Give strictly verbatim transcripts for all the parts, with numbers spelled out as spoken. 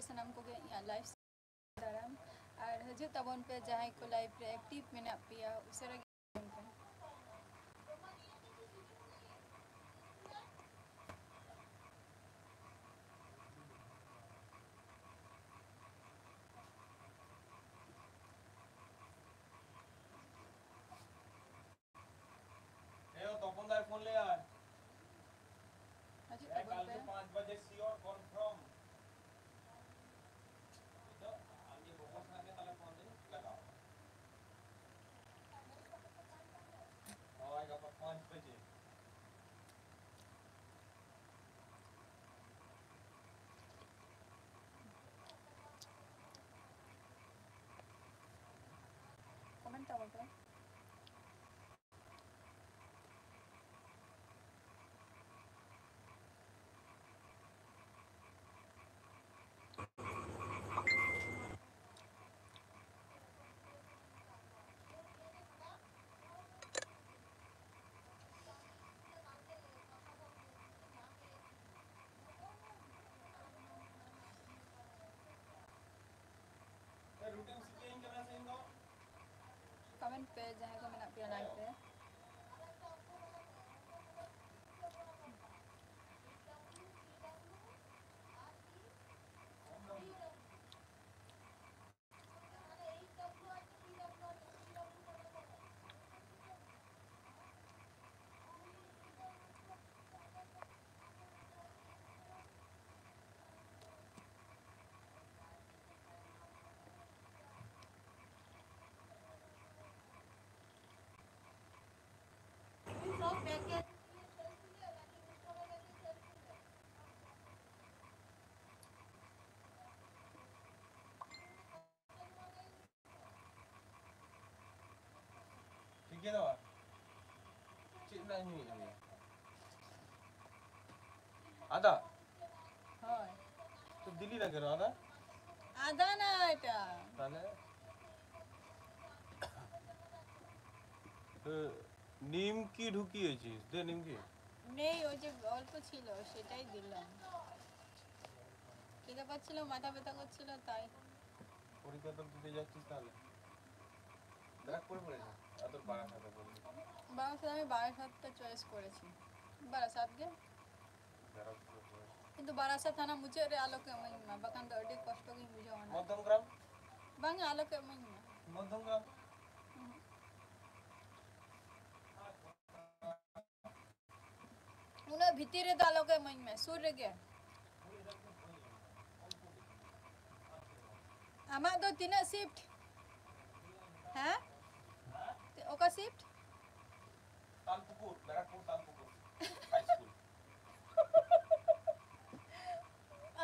ᱥᱟᱱᱟᱢ ᱠᱚᱜᱮ ᱤᱧᱟᱹᱜ live ᱫᱟᱨᱟᱢ᱾ ᱟᱨ ᱦᱤᱡᱩᱜ ᱛᱟᱵᱚᱱ ᱯᱮ, ᱡᱟᱦᱟᱸᱭ ᱠᱚ live ᱨᱮ active ᱢᱮᱱᱟᱜ ᱯᱮᱭᱟ, ᱩᱥᱟᱹᱨᱟ ᱜᱮ ᱦᱤᱡᱩᱜ ᱯᱮ᱾ ᱮ, ᱛᱚᱯᱚᱱ ᱫᱟᱭ ᱯᱷᱳᱱ ᱞᱮᱭᱟᱭ᱾ ᱦᱤᱡᱩᱜ ᱮ, ᱛᱟᱵᱚᱱ ᱠᱟᱞ ᱯᱮ᱾ ᱠᱮ ᱯᱟᱸᱪ ᱵᱟᱡᱮ sure confirm᱾ ᱱᱤᱛᱚᱜ ᱟᱢ ᱡᱮ ᱵᱚᱠᱚᱥ ᱦᱮᱱᱟᱜ ᱢᱮᱭᱟ, ᱛᱟᱦᱞᱮ ᱯᱷᱳᱱ ᱫᱚᱧ ᱞᱟᱜᱟᱣᱟ᱾ ᱦᱳᱭ, ᱜᱟᱯᱟ ᱯᱟᱸᱪ ᱵᱟᱡᱮ᱾ Comment ᱛᱟᱵᱚᱱ ᱯᱮ᱾ ᱨᱩᱴᱤᱱ ᱥᱤᱠᱟᱹᱧ ᱠᱟᱱᱟ ᱥᱮ ᱤᱧ ᱫᱚ? Comment ᱯᱮ, ᱡᱟᱦᱟᱸᱭ ᱠᱚ ᱢᱮᱱᱟᱜ ᱯᱮᱭᱟ live ᱨᱮ᱾ ᱴᱷᱤᱠ ᱜᱮᱭᱟ ᱫᱟᱫᱟ᱾ ᱪᱮᱫ ᱨᱮᱱᱟᱜ ᱧᱩᱭᱮᱫ ᱠᱟᱱ ᱜᱮᱭᱟ? ᱟᱫᱟ? ᱦᱳᱭ᱾ ᱛᱚ ᱫᱤᱞᱤ ᱨᱮᱜᱮ ᱨᱚ ᱟᱫᱟ? ᱟᱫᱟ ᱱᱟ ᱮᱴᱟ᱾ ᱛᱟᱦᱞᱮ? এ, নিমকি ঢুকিয়েছিস? দে নিমকি। নেই, ওই যে অল্প ছিল, সেটাই দিলাম। কিন্তু করছিল, মাথা ব্যথা করছিল, তাই। পরীক্ষা তো দিতে যাচ্ছিস তাহলে? ব্যারাকপুরে পড়েছে? আর তোর বারাসাতে পড়েছে? বারাসাত, আমি বারাসাতটা চয়েস করেছি। বারাসাত ᱜᱮ᱾ ᱵᱮᱨᱚᱠ ᱠᱚ ᱦᱩᱭ᱾ ᱠᱤᱱᱛᱩ ᱵᱟᱨᱟᱥᱟ ᱛᱷᱟᱱᱟ ᱢᱩᱪᱟᱹᱫ ᱨᱮ ᱟᱞᱚ ᱠᱚ ᱮᱢᱟᱹᱧ ᱢᱟ, ᱵᱟᱠᱷᱟᱱ ᱫᱚ ᱟᱹᱰᱤ ᱠᱚᱥᱴᱚ ᱜᱤᱧ ᱵᱩᱡᱷᱟᱹᱣᱟ ᱚᱱᱟ᱾ ᱢᱚᱫᱽᱫᱷᱚᱢ ᱜᱨᱟᱢ? ᱵᱟᱝᱟ, ᱟᱞᱚ ᱠᱚ ᱮᱢᱟᱹᱧ ᱢᱟ᱾ ᱢᱚᱫᱽᱫᱷᱚᱢ ᱜᱨᱟᱢ? ᱩᱦᱩᱸ᱾ ᱩᱱᱟᱹᱜ ᱵᱷᱤᱛᱤᱨ ᱨᱮᱫᱚ ᱟᱞᱚ ᱠᱚ ᱮᱢᱟᱹᱧ ᱢᱟ, ᱥᱩᱨ ᱨᱮᱜᱮ᱾ ᱟᱢᱟᱜ ᱫᱚ ᱛᱤᱱᱟᱹᱜ ᱥᱤᱯᱴ? ᱦᱮᱸ? ᱚᱠᱟ ᱥᱤᱯᱴ? ᱛᱟᱞᱯᱩᱠᱩᱨ, ᱵᱮᱨᱟᱠᱯᱩᱨ ᱛᱟᱞᱯᱩᱠᱩᱨ ᱦᱟᱭ ᱥᱠᱩᱞ᱾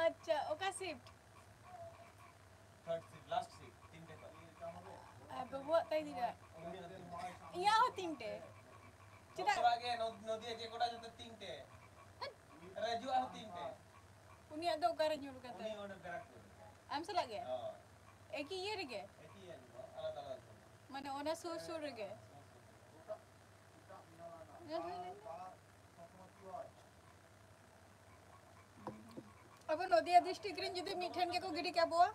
ᱟᱪᱪᱷᱟ, ᱚᱠᱟ shift? Third shift, last shift, ᱛᱤᱱᱴᱮ ᱠᱷᱚᱱ᱾ ᱟᱨ ᱵᱟᱹᱵᱩᱣᱟᱜ ᱛᱟᱭ ᱛᱤᱱᱟᱹᱜ? ᱤᱧᱟᱹᱜ ᱦᱚᱸ ᱛᱤᱱᱴᱮ᱾ ᱪᱮᱫᱟᱜ? ᱰᱚᱠᱴᱚᱨᱟᱜ ᱜᱮ ᱱᱚ-, ᱱᱚᱫᱤᱭᱟ ᱪᱮᱫ ᱠᱚᱴᱟ ᱡᱚᱛᱚ ᱛᱤᱱᱴᱮ᱾ ᱦᱮᱸ? ᱨᱟᱡᱩᱣᱟᱜ ᱦᱚᱸ ᱛᱤᱱᱴᱮ᱾ ᱩᱱᱤᱭᱟᱜ ᱫᱚ ᱚᱠᱟᱨᱮ ᱧᱩᱨ ᱠᱟᱛᱮ? ᱩᱱᱤ ᱚᱸᱰᱮ ᱵᱮᱨᱟᱠᱯᱩᱨ᱾ ᱟᱢ ᱥᱟᱞᱟᱜ ᱜᱮ? ᱦᱳᱭ᱾ ᱮᱠᱤ ᱤᱭᱟᱹ ᱨᱮᱜᱮ? ᱮᱠᱤ ᱤᱭᱟᱹ ᱨᱮᱫᱚ, ᱟᱞᱟᱫᱟ ᱟᱞᱟᱫᱟ ᱥᱮᱱ᱾ ᱢᱟᱱᱮ ᱚᱱᱟ ᱥᱩᱨ ᱥᱩᱨ ᱨᱮᱜᱮ? ᱥᱩᱨ ᱥᱩᱨ ᱨᱮᱜᱮ᱾ ᱧᱮᱞ ᱦᱩᱭ ᱞᱮᱱ ᱜᱮ᱾ ᱟᱵᱚ ᱱᱚᱫᱤᱭᱟ ᱰᱤᱥᱴᱨᱤᱠᱴ ᱨᱮᱱ ᱡᱩᱫᱤ ᱢᱤᱫ ᱴᱷᱮᱱ ᱜᱮᱠᱚ ᱜᱤᱰᱤ ᱠᱟᱵᱚᱣᱟ᱾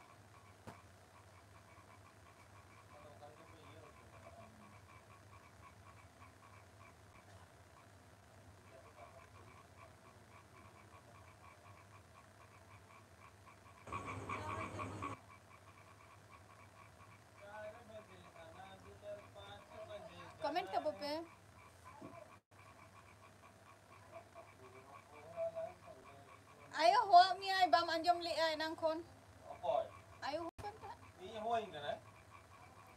ᱠᱚᱢᱮᱱᱴ ᱛᱟᱵᱚ ᱯᱮ᱾ ᱟᱭᱳ ᱦᱚᱦᱚᱣᱟᱜ ᱢᱮᱭᱟᱭ, ᱵᱟᱢ ᱟᱸᱡᱚᱢ ᱞᱮᱜᱼᱟ ᱮᱱᱟᱝ ᱠᱷᱚᱱ᱾ ᱚᱠᱚᱭ? ᱟᱭᱳ ᱦᱚᱦᱚ ᱠᱟᱱ ᱛᱟᱦᱮᱸᱫ᱾ ᱤᱧ ᱦᱚᱦᱚᱣᱟᱹᱧ ᱠᱟᱱᱟᱭ?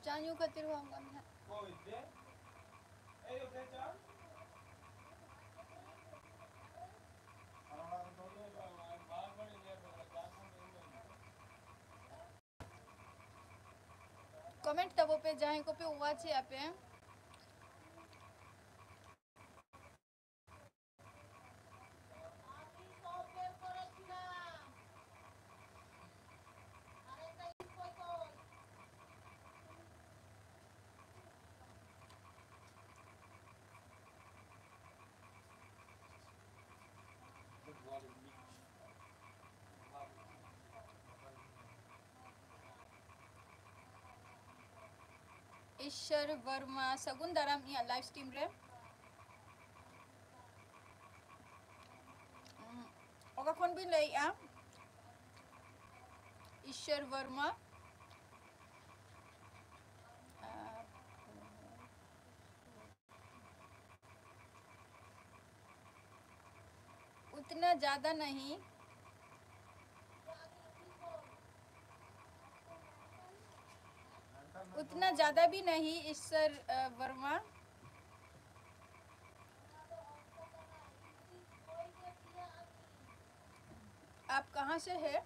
ᱪᱟ ᱧᱩ ᱠᱷᱟᱹᱛᱤᱨ ᱦᱚᱦᱚᱣᱟᱢ ᱠᱟᱱ ᱛᱟᱦᱮᱸᱫ᱾ ᱚᱠᱚᱭ ᱫᱮ? ᱮᱭ ᱩᱴᱷᱮ ᱪᱟ᱾ ᱠᱚᱢᱮᱱᱴ ᱛᱟᱵᱚ ᱯᱮ ᱡᱟᱦᱟᱸᱭ ᱠᱚᱯᱮ ᱣᱟᱪ ᱮᱜᱼᱟ ᱯᱮ᱾ ᱤᱥᱥᱚᱨ ᱵᱚᱨᱢᱟ, ᱥᱟᱹᱜᱩᱱ ᱫᱟᱨᱟᱢ ᱤᱧᱟᱹᱜ live stream ᱨᱮ᱾ ᱩᱸ, ᱚᱠᱟ ᱠᱷᱚᱱ ᱵᱤᱱ ᱞᱟᱹᱭᱮᱜᱼᱟ? ᱤᱥᱥᱚᱨ ᱵᱚᱨᱢᱟ᱾ ᱟᱨ उतना ज्यादा नहीं, उतना ज्यादा भी नहीं, ईश्वर, अ, वर्मा। आप कहाँ से है?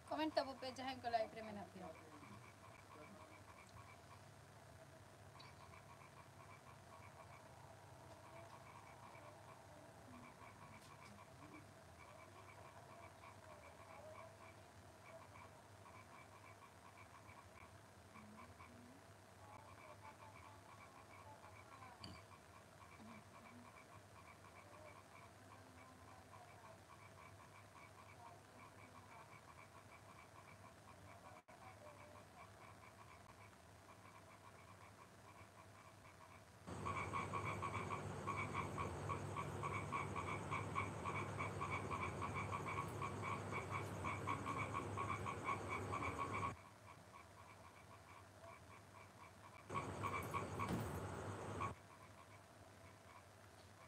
Comment ᱛᱟᱵᱚ ᱯᱮ ᱡᱟᱦᱟᱸᱭ ᱠᱚ live ᱨᱮ ᱢᱮᱱᱟᱜ ᱯᱮᱭᱟ᱾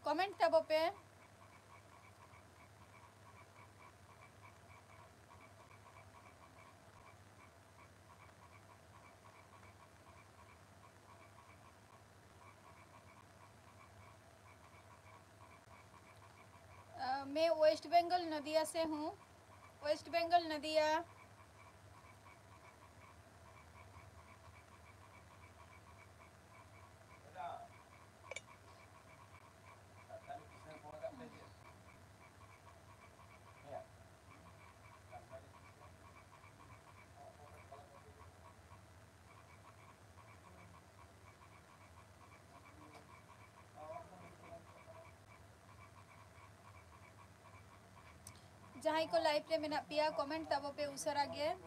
Comment ᱛᱟᱵᱚ ᱯᱮ᱾ अ, मैं वेस्ट बंगाल नदिया से हूँ। West Bengal, Nadia. ᱡᱟᱦᱟᱸᱭ ᱠᱚ live ᱨᱮ ᱢᱮᱱᱟᱜ ᱯᱮᱭᱟ, comment ᱛᱟᱵᱚ ᱯᱮ ᱩᱥᱟᱹᱨᱟ ᱜᱮ᱾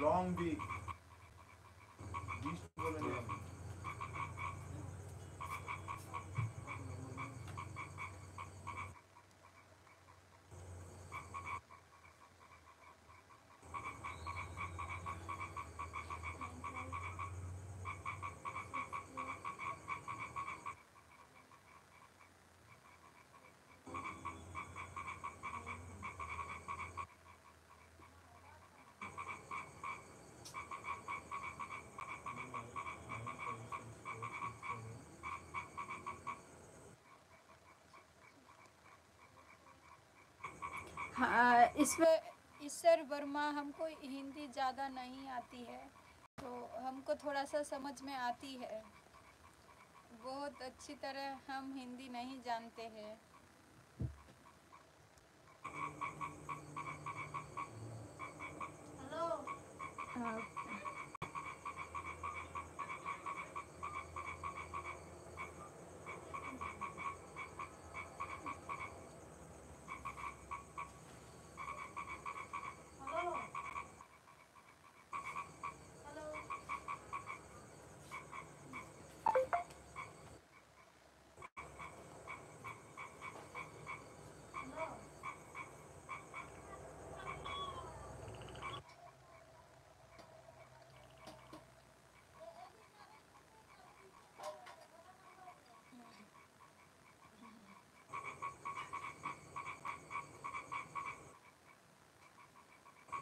Long beak. Beast বলে দেয়। हाँ, ईश्वर, ईश्वर वर्मा, हमको हिंदी ज़्यादा नहीं आती है, तो हमको थोड़ा सा समझ में आती है। बहुत अच्छी तरह हम हिंदी नहीं जानते हैं।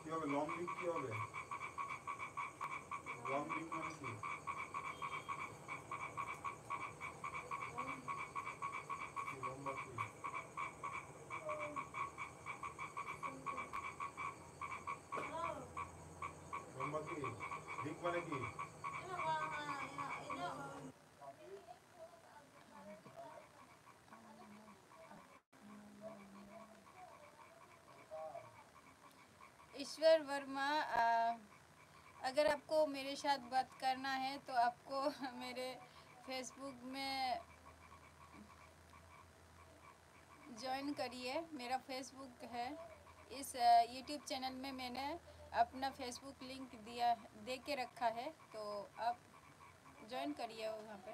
কি হবে? লং লিভ কি হবে? ᱵᱟᱢ ᱵᱤᱧ ᱠᱟᱱᱟ ᱥᱮ? ᱵᱟᱢ ᱵᱟᱹᱠᱤ᱾ ᱵᱟᱢ ᱵᱟᱹᱠᱤ᱾ ᱵᱤᱧ ᱢᱟᱱᱮ ᱠᱤ? ईश्वर वर्मा, आ, अगर आपको मेरे साथ बात करना है तो आपको मेरे फेसबुक में ज्वाइन करिए। मेरा फेसबुक है, इस यूट्यूब चैनल में मैंने अपना फेसबुक लिंक दिया, दे के रखा है, तो आप ज्वाइन करिए वहाँ पे।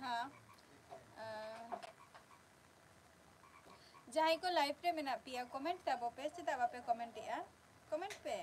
ᱦᱮᱸ, ᱟᱸ, ᱡᱟᱦᱟᱸᱭ ᱠᱚ ᱞᱟᱭᱤᱵᱷ ᱨᱮ ᱢᱮᱱᱟᱜ ᱯᱮᱭᱟ, ᱠᱚᱢᱮᱱᱴ ᱛᱟᱵᱚ ᱯᱮ, ᱪᱮᱫᱟᱜ ᱵᱟᱯᱮ ᱠᱚᱢᱮᱱᱴ ᱮᱜᱼᱟ? ᱠᱚᱢᱮᱱᱴ ᱯᱮ᱾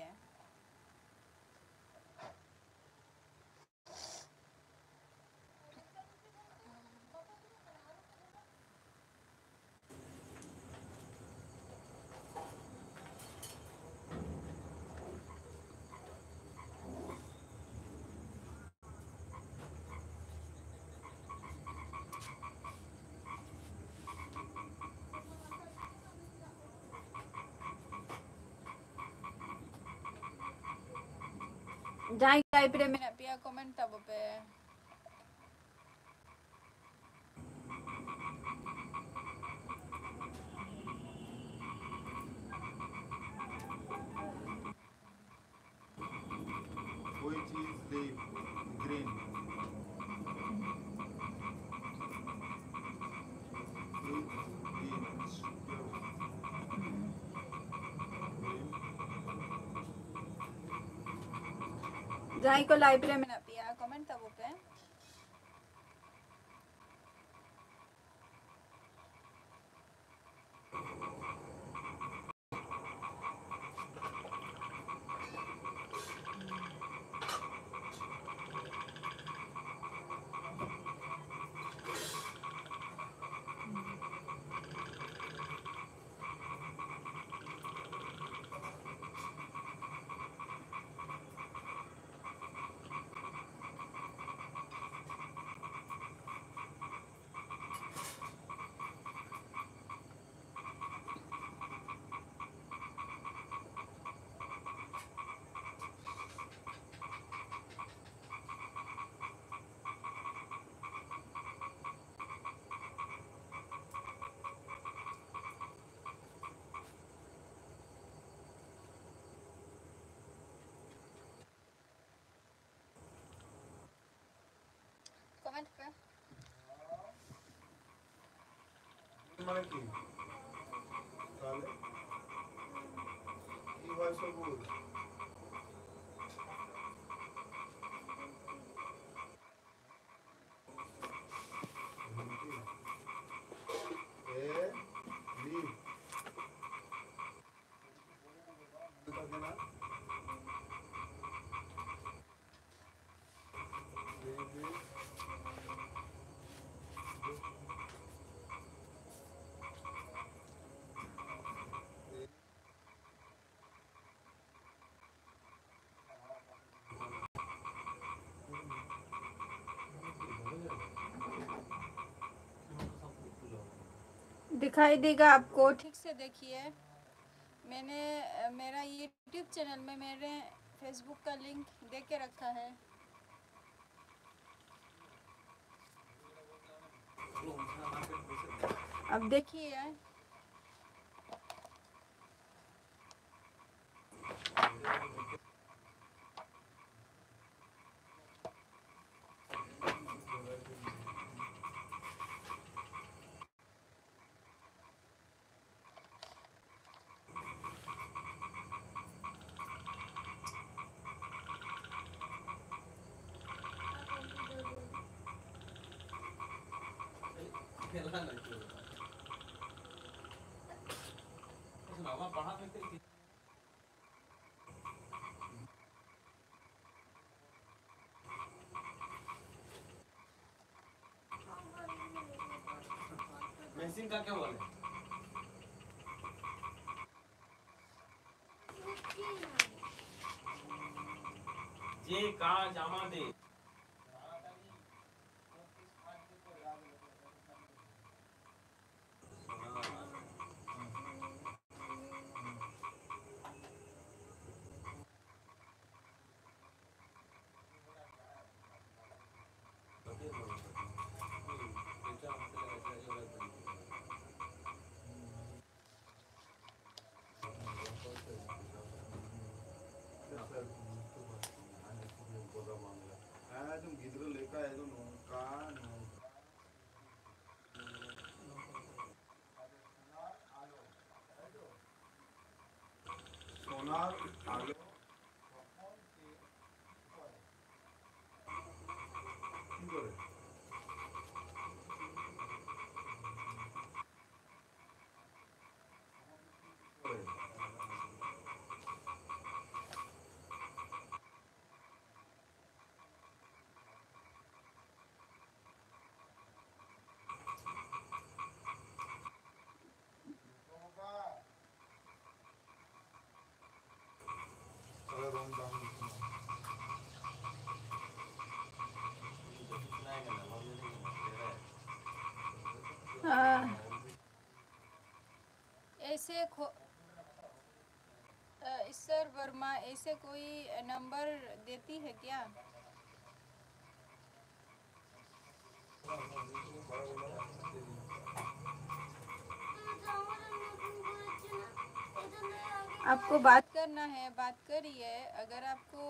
ᱡᱟᱦᱟᱸᱭ ᱞᱟᱭᱤᱵᱷ ᱨᱮ ᱢᱮᱱᱟᱜ ᱯᱮᱭᱟ, ᱠᱚᱢᱮᱱᱴ ᱛᱟᱵᱚ ᱯᱮ᱾ Which is the green? Which is the ᱡᱟᱦᱟᱸᱭ ᱠᱚ ᱞᱟᱭᱤᱵᱷ ᱨᱮ ᱢᱮᱱᱟᱜ ᱯᱮᱭᱟ, ᱠᱚᱢᱮᱱᱴ ᱛᱟᱵᱚ ᱯᱮ᱾ ᱛᱟᱦᱞᱮ ᱤ ᱦᱚᱭ ᱥᱚᱵᱩᱡ᱾ ᱮ, ᱵᱤ᱾ दिखाई देगा आपको, ठीक से देखिए। मैंने, अ, मेरा YouTube चैनल में मेरे Facebook का लिंक दे के रखा है। अब देखिए। मेसिन का क्या बोले? जे का जामा दे। আর আলো हाँ। ऐसे खो-, अ, ईश्वर वर्मा, ऐसे कोई नंबर देती है क्या? आपको बात करना है, बात करिए। अगर आपको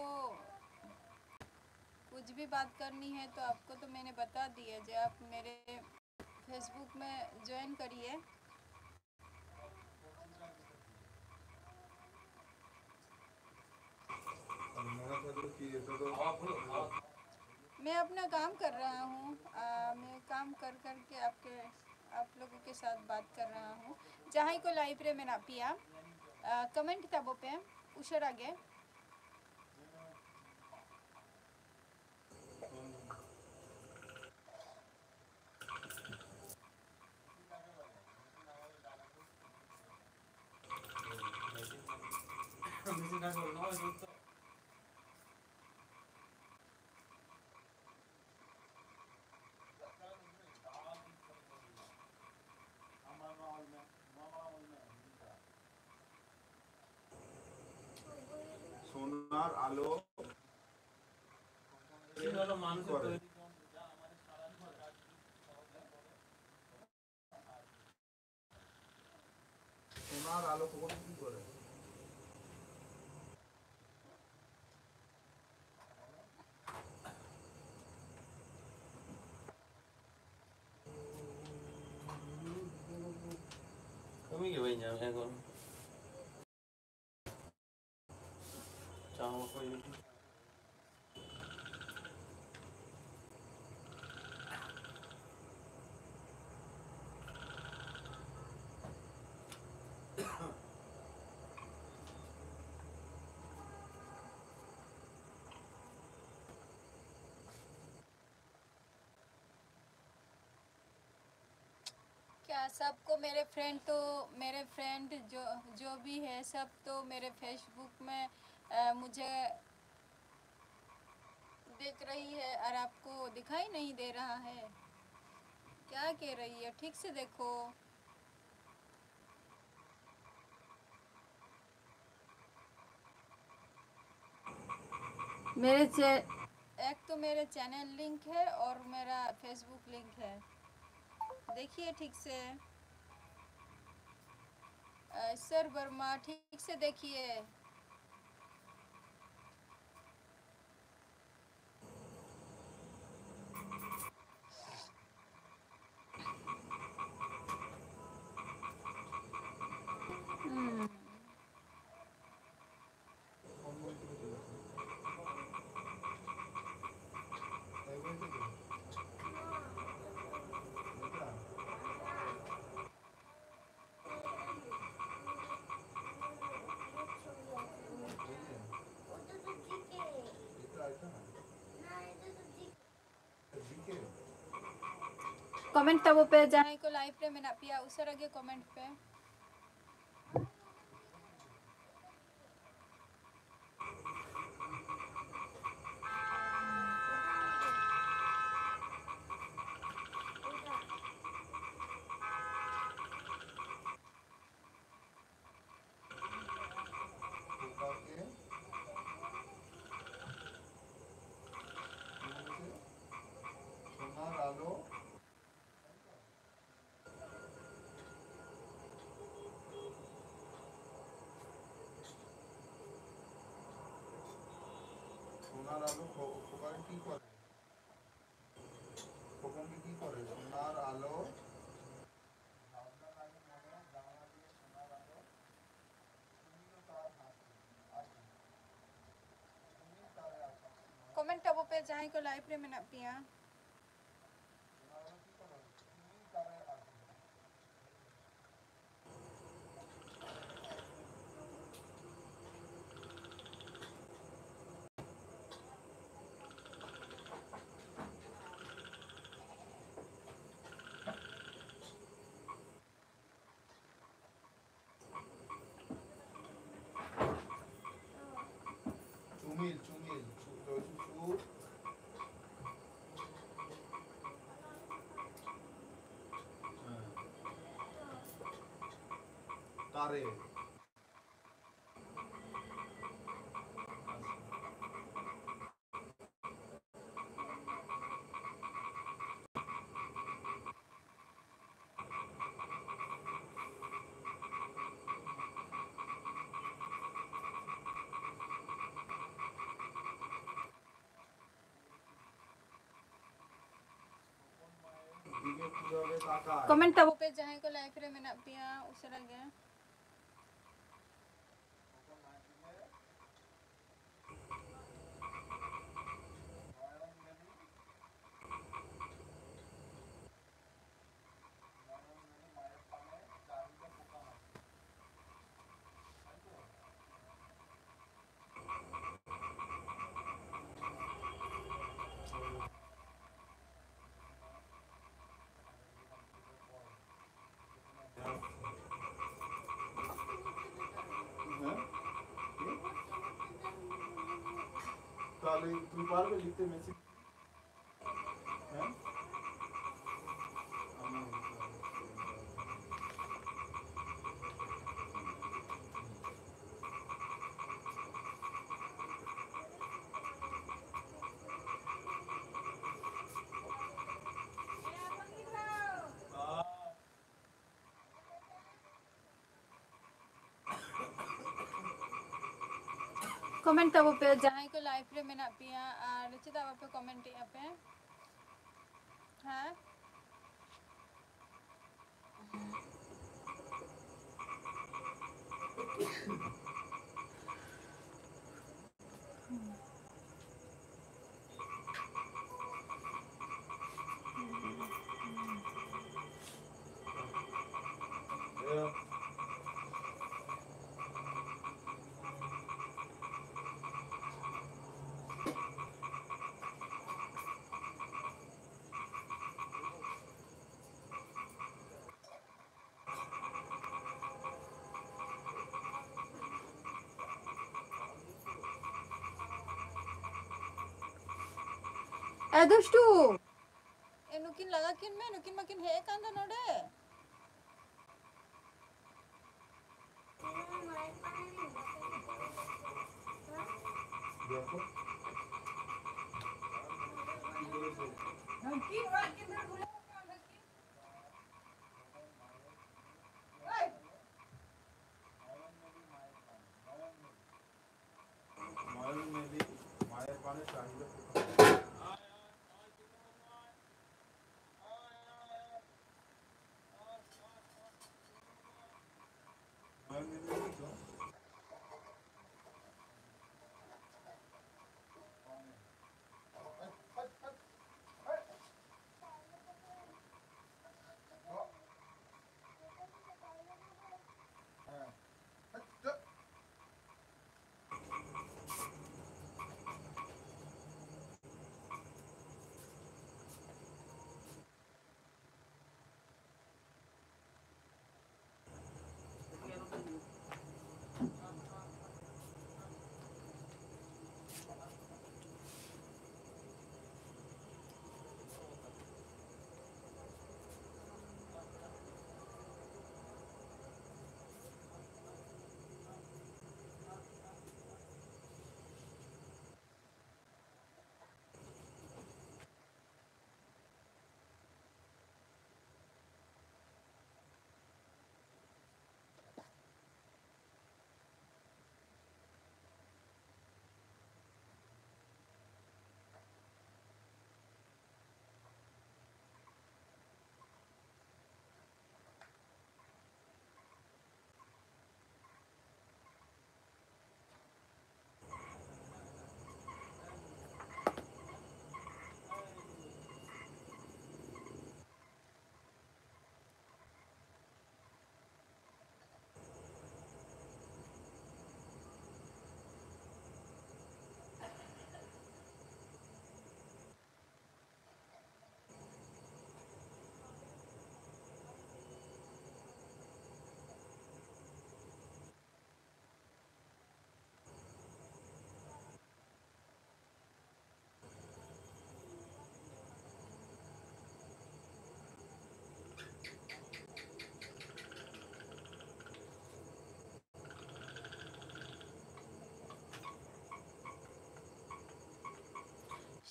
कुछ भी बात करनी है तो आपको तो मैंने बता दिया, जो आप मेरे Facebook में ज्वाइन करिए। मैं अपना काम कर रहा हूँ। आ, मैं काम कर करके आपके, आप लोगों के साथ बात कर रहा हूँ। ᱡᱟᱦᱟᱸᱭ ᱠᱚ ᱞᱟᱭᱤᱵᱷ ᱨᱮ ᱢᱮᱱᱟᱜ ᱯᱮᱭᱟ, ᱟ, ᱠᱚᱢᱮᱱᱴ ᱛᱟᱵᱚ ᱯᱮ ᱩᱥᱟᱹᱨᱟ ᱜᱮ᱾ সোনার আলো করে। সোনার আলো কখন কি করে? ᱠᱟᱹᱢᱤ ᱜᱮ ᱵᱟᱹᱧ ᱧᱟᱢᱮᱫᱼᱟ ᱮᱠᱷᱚᱱ᱾ क्या सबको मेरे फ्रेंड, तो मेरे फ्रेंड जो जो भी है, सब तो मेरे फेसबुक में अ, मुझे देख रही है और आपको दिखाई नहीं दे रहा है? क्या कह रही है? ठीक से देखो। मेरे चे एक तो मेरे चैनल लिंक है और मेरा फेसबुक लिंक है, देखिए ठीक से। अ, सर वर्मा, ठीक से देखिए। हम्म। ᱠᱚᱢᱮᱱᱴ ᱛᱟᱵᱚ ᱯᱮ, ᱡᱟᱦᱟᱸᱭ ᱠᱚ ᱞᱟᱭᱤᱵᱷ ᱨᱮ ᱢᱮᱱᱟᱜ ᱯᱮᱭᱟ, ᱩᱥᱟᱹᱨᱟ ᱜᱮ ᱠᱚᱢᱮᱱᱴ ᱯᱮ᱾ সোনার আলো ফো-, ফোকাসিং কি করে? ফোকাসিং কি করে? সোনার আলো, ভাবনা নাই মনে, জানলা দিয়ে সোনার আলো, সুনীলতা হাসি। আর কি? ᱡᱟᱦᱟᱸᱭ ᱠᱚ live ᱨᱮ ᱢᱮᱱᱟᱜ ᱯᱮᱭᱟ᱾ ᱪᱩᱢᱤᱞ, ᱪᱩᱢᱤᱞ, ᱪᱩ, ᱪᱩ, ᱪᱩ, ᱪᱩ᱾ ᱦᱮᱸ᱾ ᱛᱟᱨᱮ᱾ Comment ᱛᱟᱵᱚ ᱯᱮ, ᱡᱟᱦᱟᱸᱭ ᱠᱚ live ᱨᱮ ᱢᱮᱱᱟᱜ ᱯᱮᱭᱟ, ᱩᱥᱟᱹᱨᱟ ᱜᱮ᱾ হ্যাঁ? কি? তাহলে তুমি পারবে লিখতে মেশিন? হ্যাঁ? Comment ᱛᱟᱵᱚ ᱯᱮ, ᱡᱟᱦᱟᱸᱭ ᱠᱚ live ᱨᱮ ᱢᱮᱱᱟᱜ ᱯᱮᱭᱟ, ᱟᱨ ᱪᱮᱫᱟᱜ ᱵᱟᱯᱮ comment ᱮᱜᱼᱟ ᱯᱮ? ᱦᱮᱸ? ᱮ ᱫᱩᱥᱴᱩ, ᱮ ᱱᱩᱠᱤᱱ ᱞᱟᱜᱟ ᱠᱤᱱ ᱢᱮ, ᱱᱩᱠᱤᱱ ᱢᱟᱠᱤᱱ ᱦᱮᱡ ᱟᱠᱟᱱ ᱫᱚ ᱱᱚᱰᱮ᱾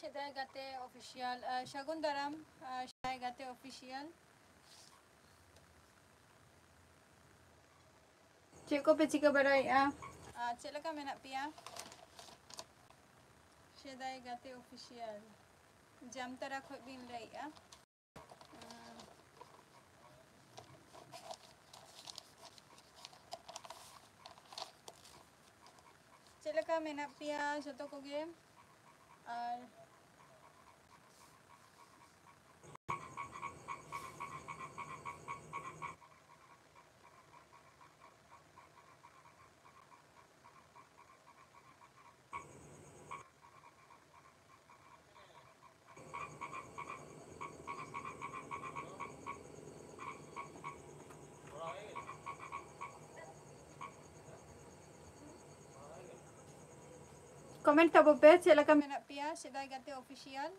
ᱥᱮᱫᱟᱭ ᱜᱟᱛᱮ ᱚᱯᱷᱤᱥᱤᱭᱟᱞ, ᱟᱨ ᱥᱟᱹᱜᱩᱱ ᱫᱟᱨᱟᱢ, ᱟᱨ ᱥᱮᱫᱟᱭ ᱜᱟᱛᱮ ᱚᱯᱷᱤᱥᱤᱭᱟᱞ᱾ ᱪᱮᱫ ᱠᱚᱯᱮ ᱪᱤᱠᱟᱹ ᱵᱟᱲᱟᱭᱮᱫᱼᱟ? ᱟᱨ ᱪᱮᱫ ᱞᱮᱠᱟ ᱢᱮᱱᱟᱜ ᱯᱮᱭᱟ? ᱥᱮᱫᱟᱭ ᱜᱟᱛᱮ ᱚᱯᱷᱤᱥᱤᱭᱟᱞ, ᱡᱟᱢᱛᱟᱨᱟ ᱠᱷᱚᱱ ᱵᱤᱱ ᱞᱟᱹᱭᱮᱫᱼᱟ᱾ ᱪᱮᱫ ᱞᱮᱠᱟ ᱢᱮᱱᱟᱜ ᱯᱮᱭᱟ ᱡᱷᱚᱛᱚ ᱠᱚᱜᱮ? ᱟᱨ ᱠᱚᱢᱮᱱᱴ ᱛᱟᱵᱚ ᱯᱮ, ᱪᱮᱫ ᱞᱮᱠᱟ ᱢᱮᱱᱟᱜ ᱯᱮᱭᱟ ᱥᱮᱫᱟᱭ ᱜᱟᱛᱮ ᱚᱯᱷᱤᱥᱤᱭᱟᱞ?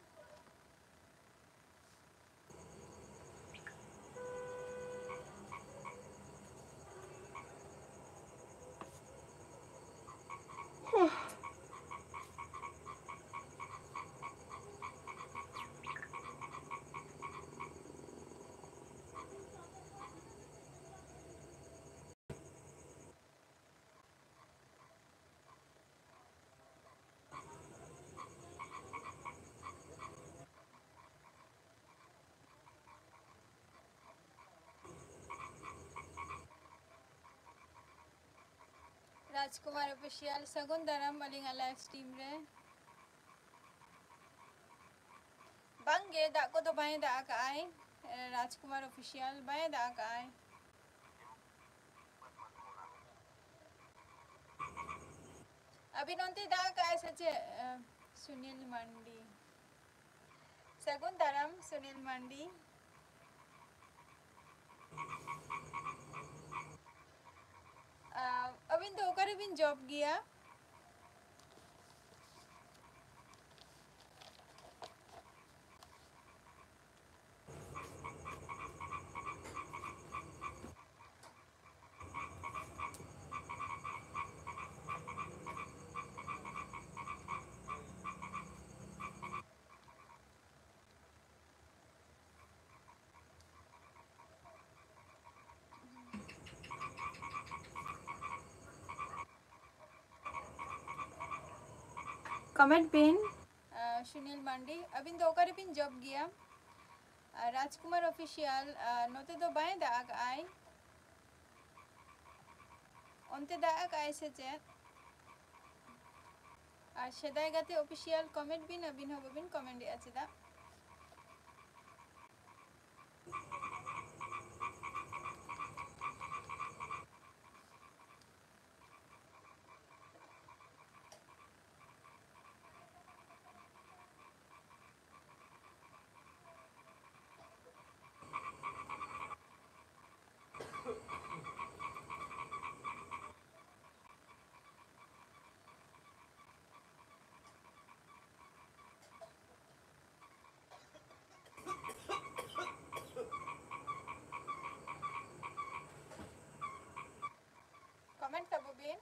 ᱨᱟᱡᱽᱠᱩᱢᱟᱨ ᱚᱯᱷᱤᱥᱤᱭᱟᱞ, ᱥᱟᱹᱜᱩᱱ ᱫᱟᱨᱟᱢ ᱟᱹᱞᱤᱧᱟᱜ ᱞᱟᱭᱤᱵᱷ ᱥᱴᱨᱤᱢ ᱨᱮ᱾ ᱵᱟᱝᱜᱮ, ᱫᱟᱜ ᱠᱚᱫᱚ ᱵᱟᱭ ᱫᱟᱜ ᱟᱠᱟᱜᱼᱟᱭ᱾ ᱨᱟᱡᱽᱠᱩᱢᱟᱨ ᱚᱯᱷᱤᱥᱤᱭᱟᱞ ᱵᱟᱭ ᱫᱟᱜ ᱟᱠᱟᱜᱼᱟᱭ᱾ ᱟᱹᱵᱤᱱ ᱚᱱᱛᱮ ᱫᱟᱜ ᱟᱠᱟᱜᱼᱟᱭ ᱥᱮ ᱪᱮᱫ? ᱥᱩᱱᱤᱞ ᱢᱟᱱᱰᱤ᱾ ᱥᱟᱹᱜᱩᱱ ᱫᱟᱨᱟᱢ, ᱥᱩᱱᱤᱞ ᱢᱟᱱᱰᱤ᱾ ᱟᱨ ᱟᱹᱵᱤᱱ ᱫᱚ ᱚᱠᱟ ᱨᱮᱵᱤᱱ ᱡᱚᱵ ᱜᱮᱭᱟ? ᱠᱚᱢᱮᱱᱴ ᱵᱤᱱ᱾ ᱟᱨ ᱥᱩᱱᱤᱞ ᱢᱟᱱᱰᱤ, ᱟᱹᱵᱤᱱ ᱫᱚ ᱚᱠᱟ ᱨᱮᱵᱤᱱ ᱡᱚᱵ ᱜᱮᱭᱟ? ᱟᱨ ᱨᱟᱡᱽᱠᱩᱢᱟᱨ ᱚᱯᱷᱤᱥᱤᱭᱟᱞ, ᱟᱨ ᱱᱚᱛᱮ ᱫᱚ ᱵᱟᱭ ᱫᱟᱜ ᱟᱠᱟᱜᱼᱟᱭ, ᱚᱱᱛᱮ ᱫᱟᱜ ᱟᱠᱟᱜᱼᱟᱭ ᱥᱮ ᱪᱮᱫ? ᱟᱨ ᱥᱮᱫᱟᱭ ᱜᱟᱛᱮ ᱚᱯᱷᱤᱥᱤᱭᱟᱞ ᱠᱚᱢᱮᱱᱴ ᱵᱤᱱ, ᱟᱹᱵᱤᱱ ᱦᱚᱸ ᱵᱟᱹᱵᱤᱱ ᱠᱚᱢᱮᱱᱴ ᱮᱜᱼᱟ ᱪᱮᱫᱟᱜ? ᱠᱚᱢᱮᱱᱴ ᱛᱟᱵᱚ ᱵᱤᱱ᱾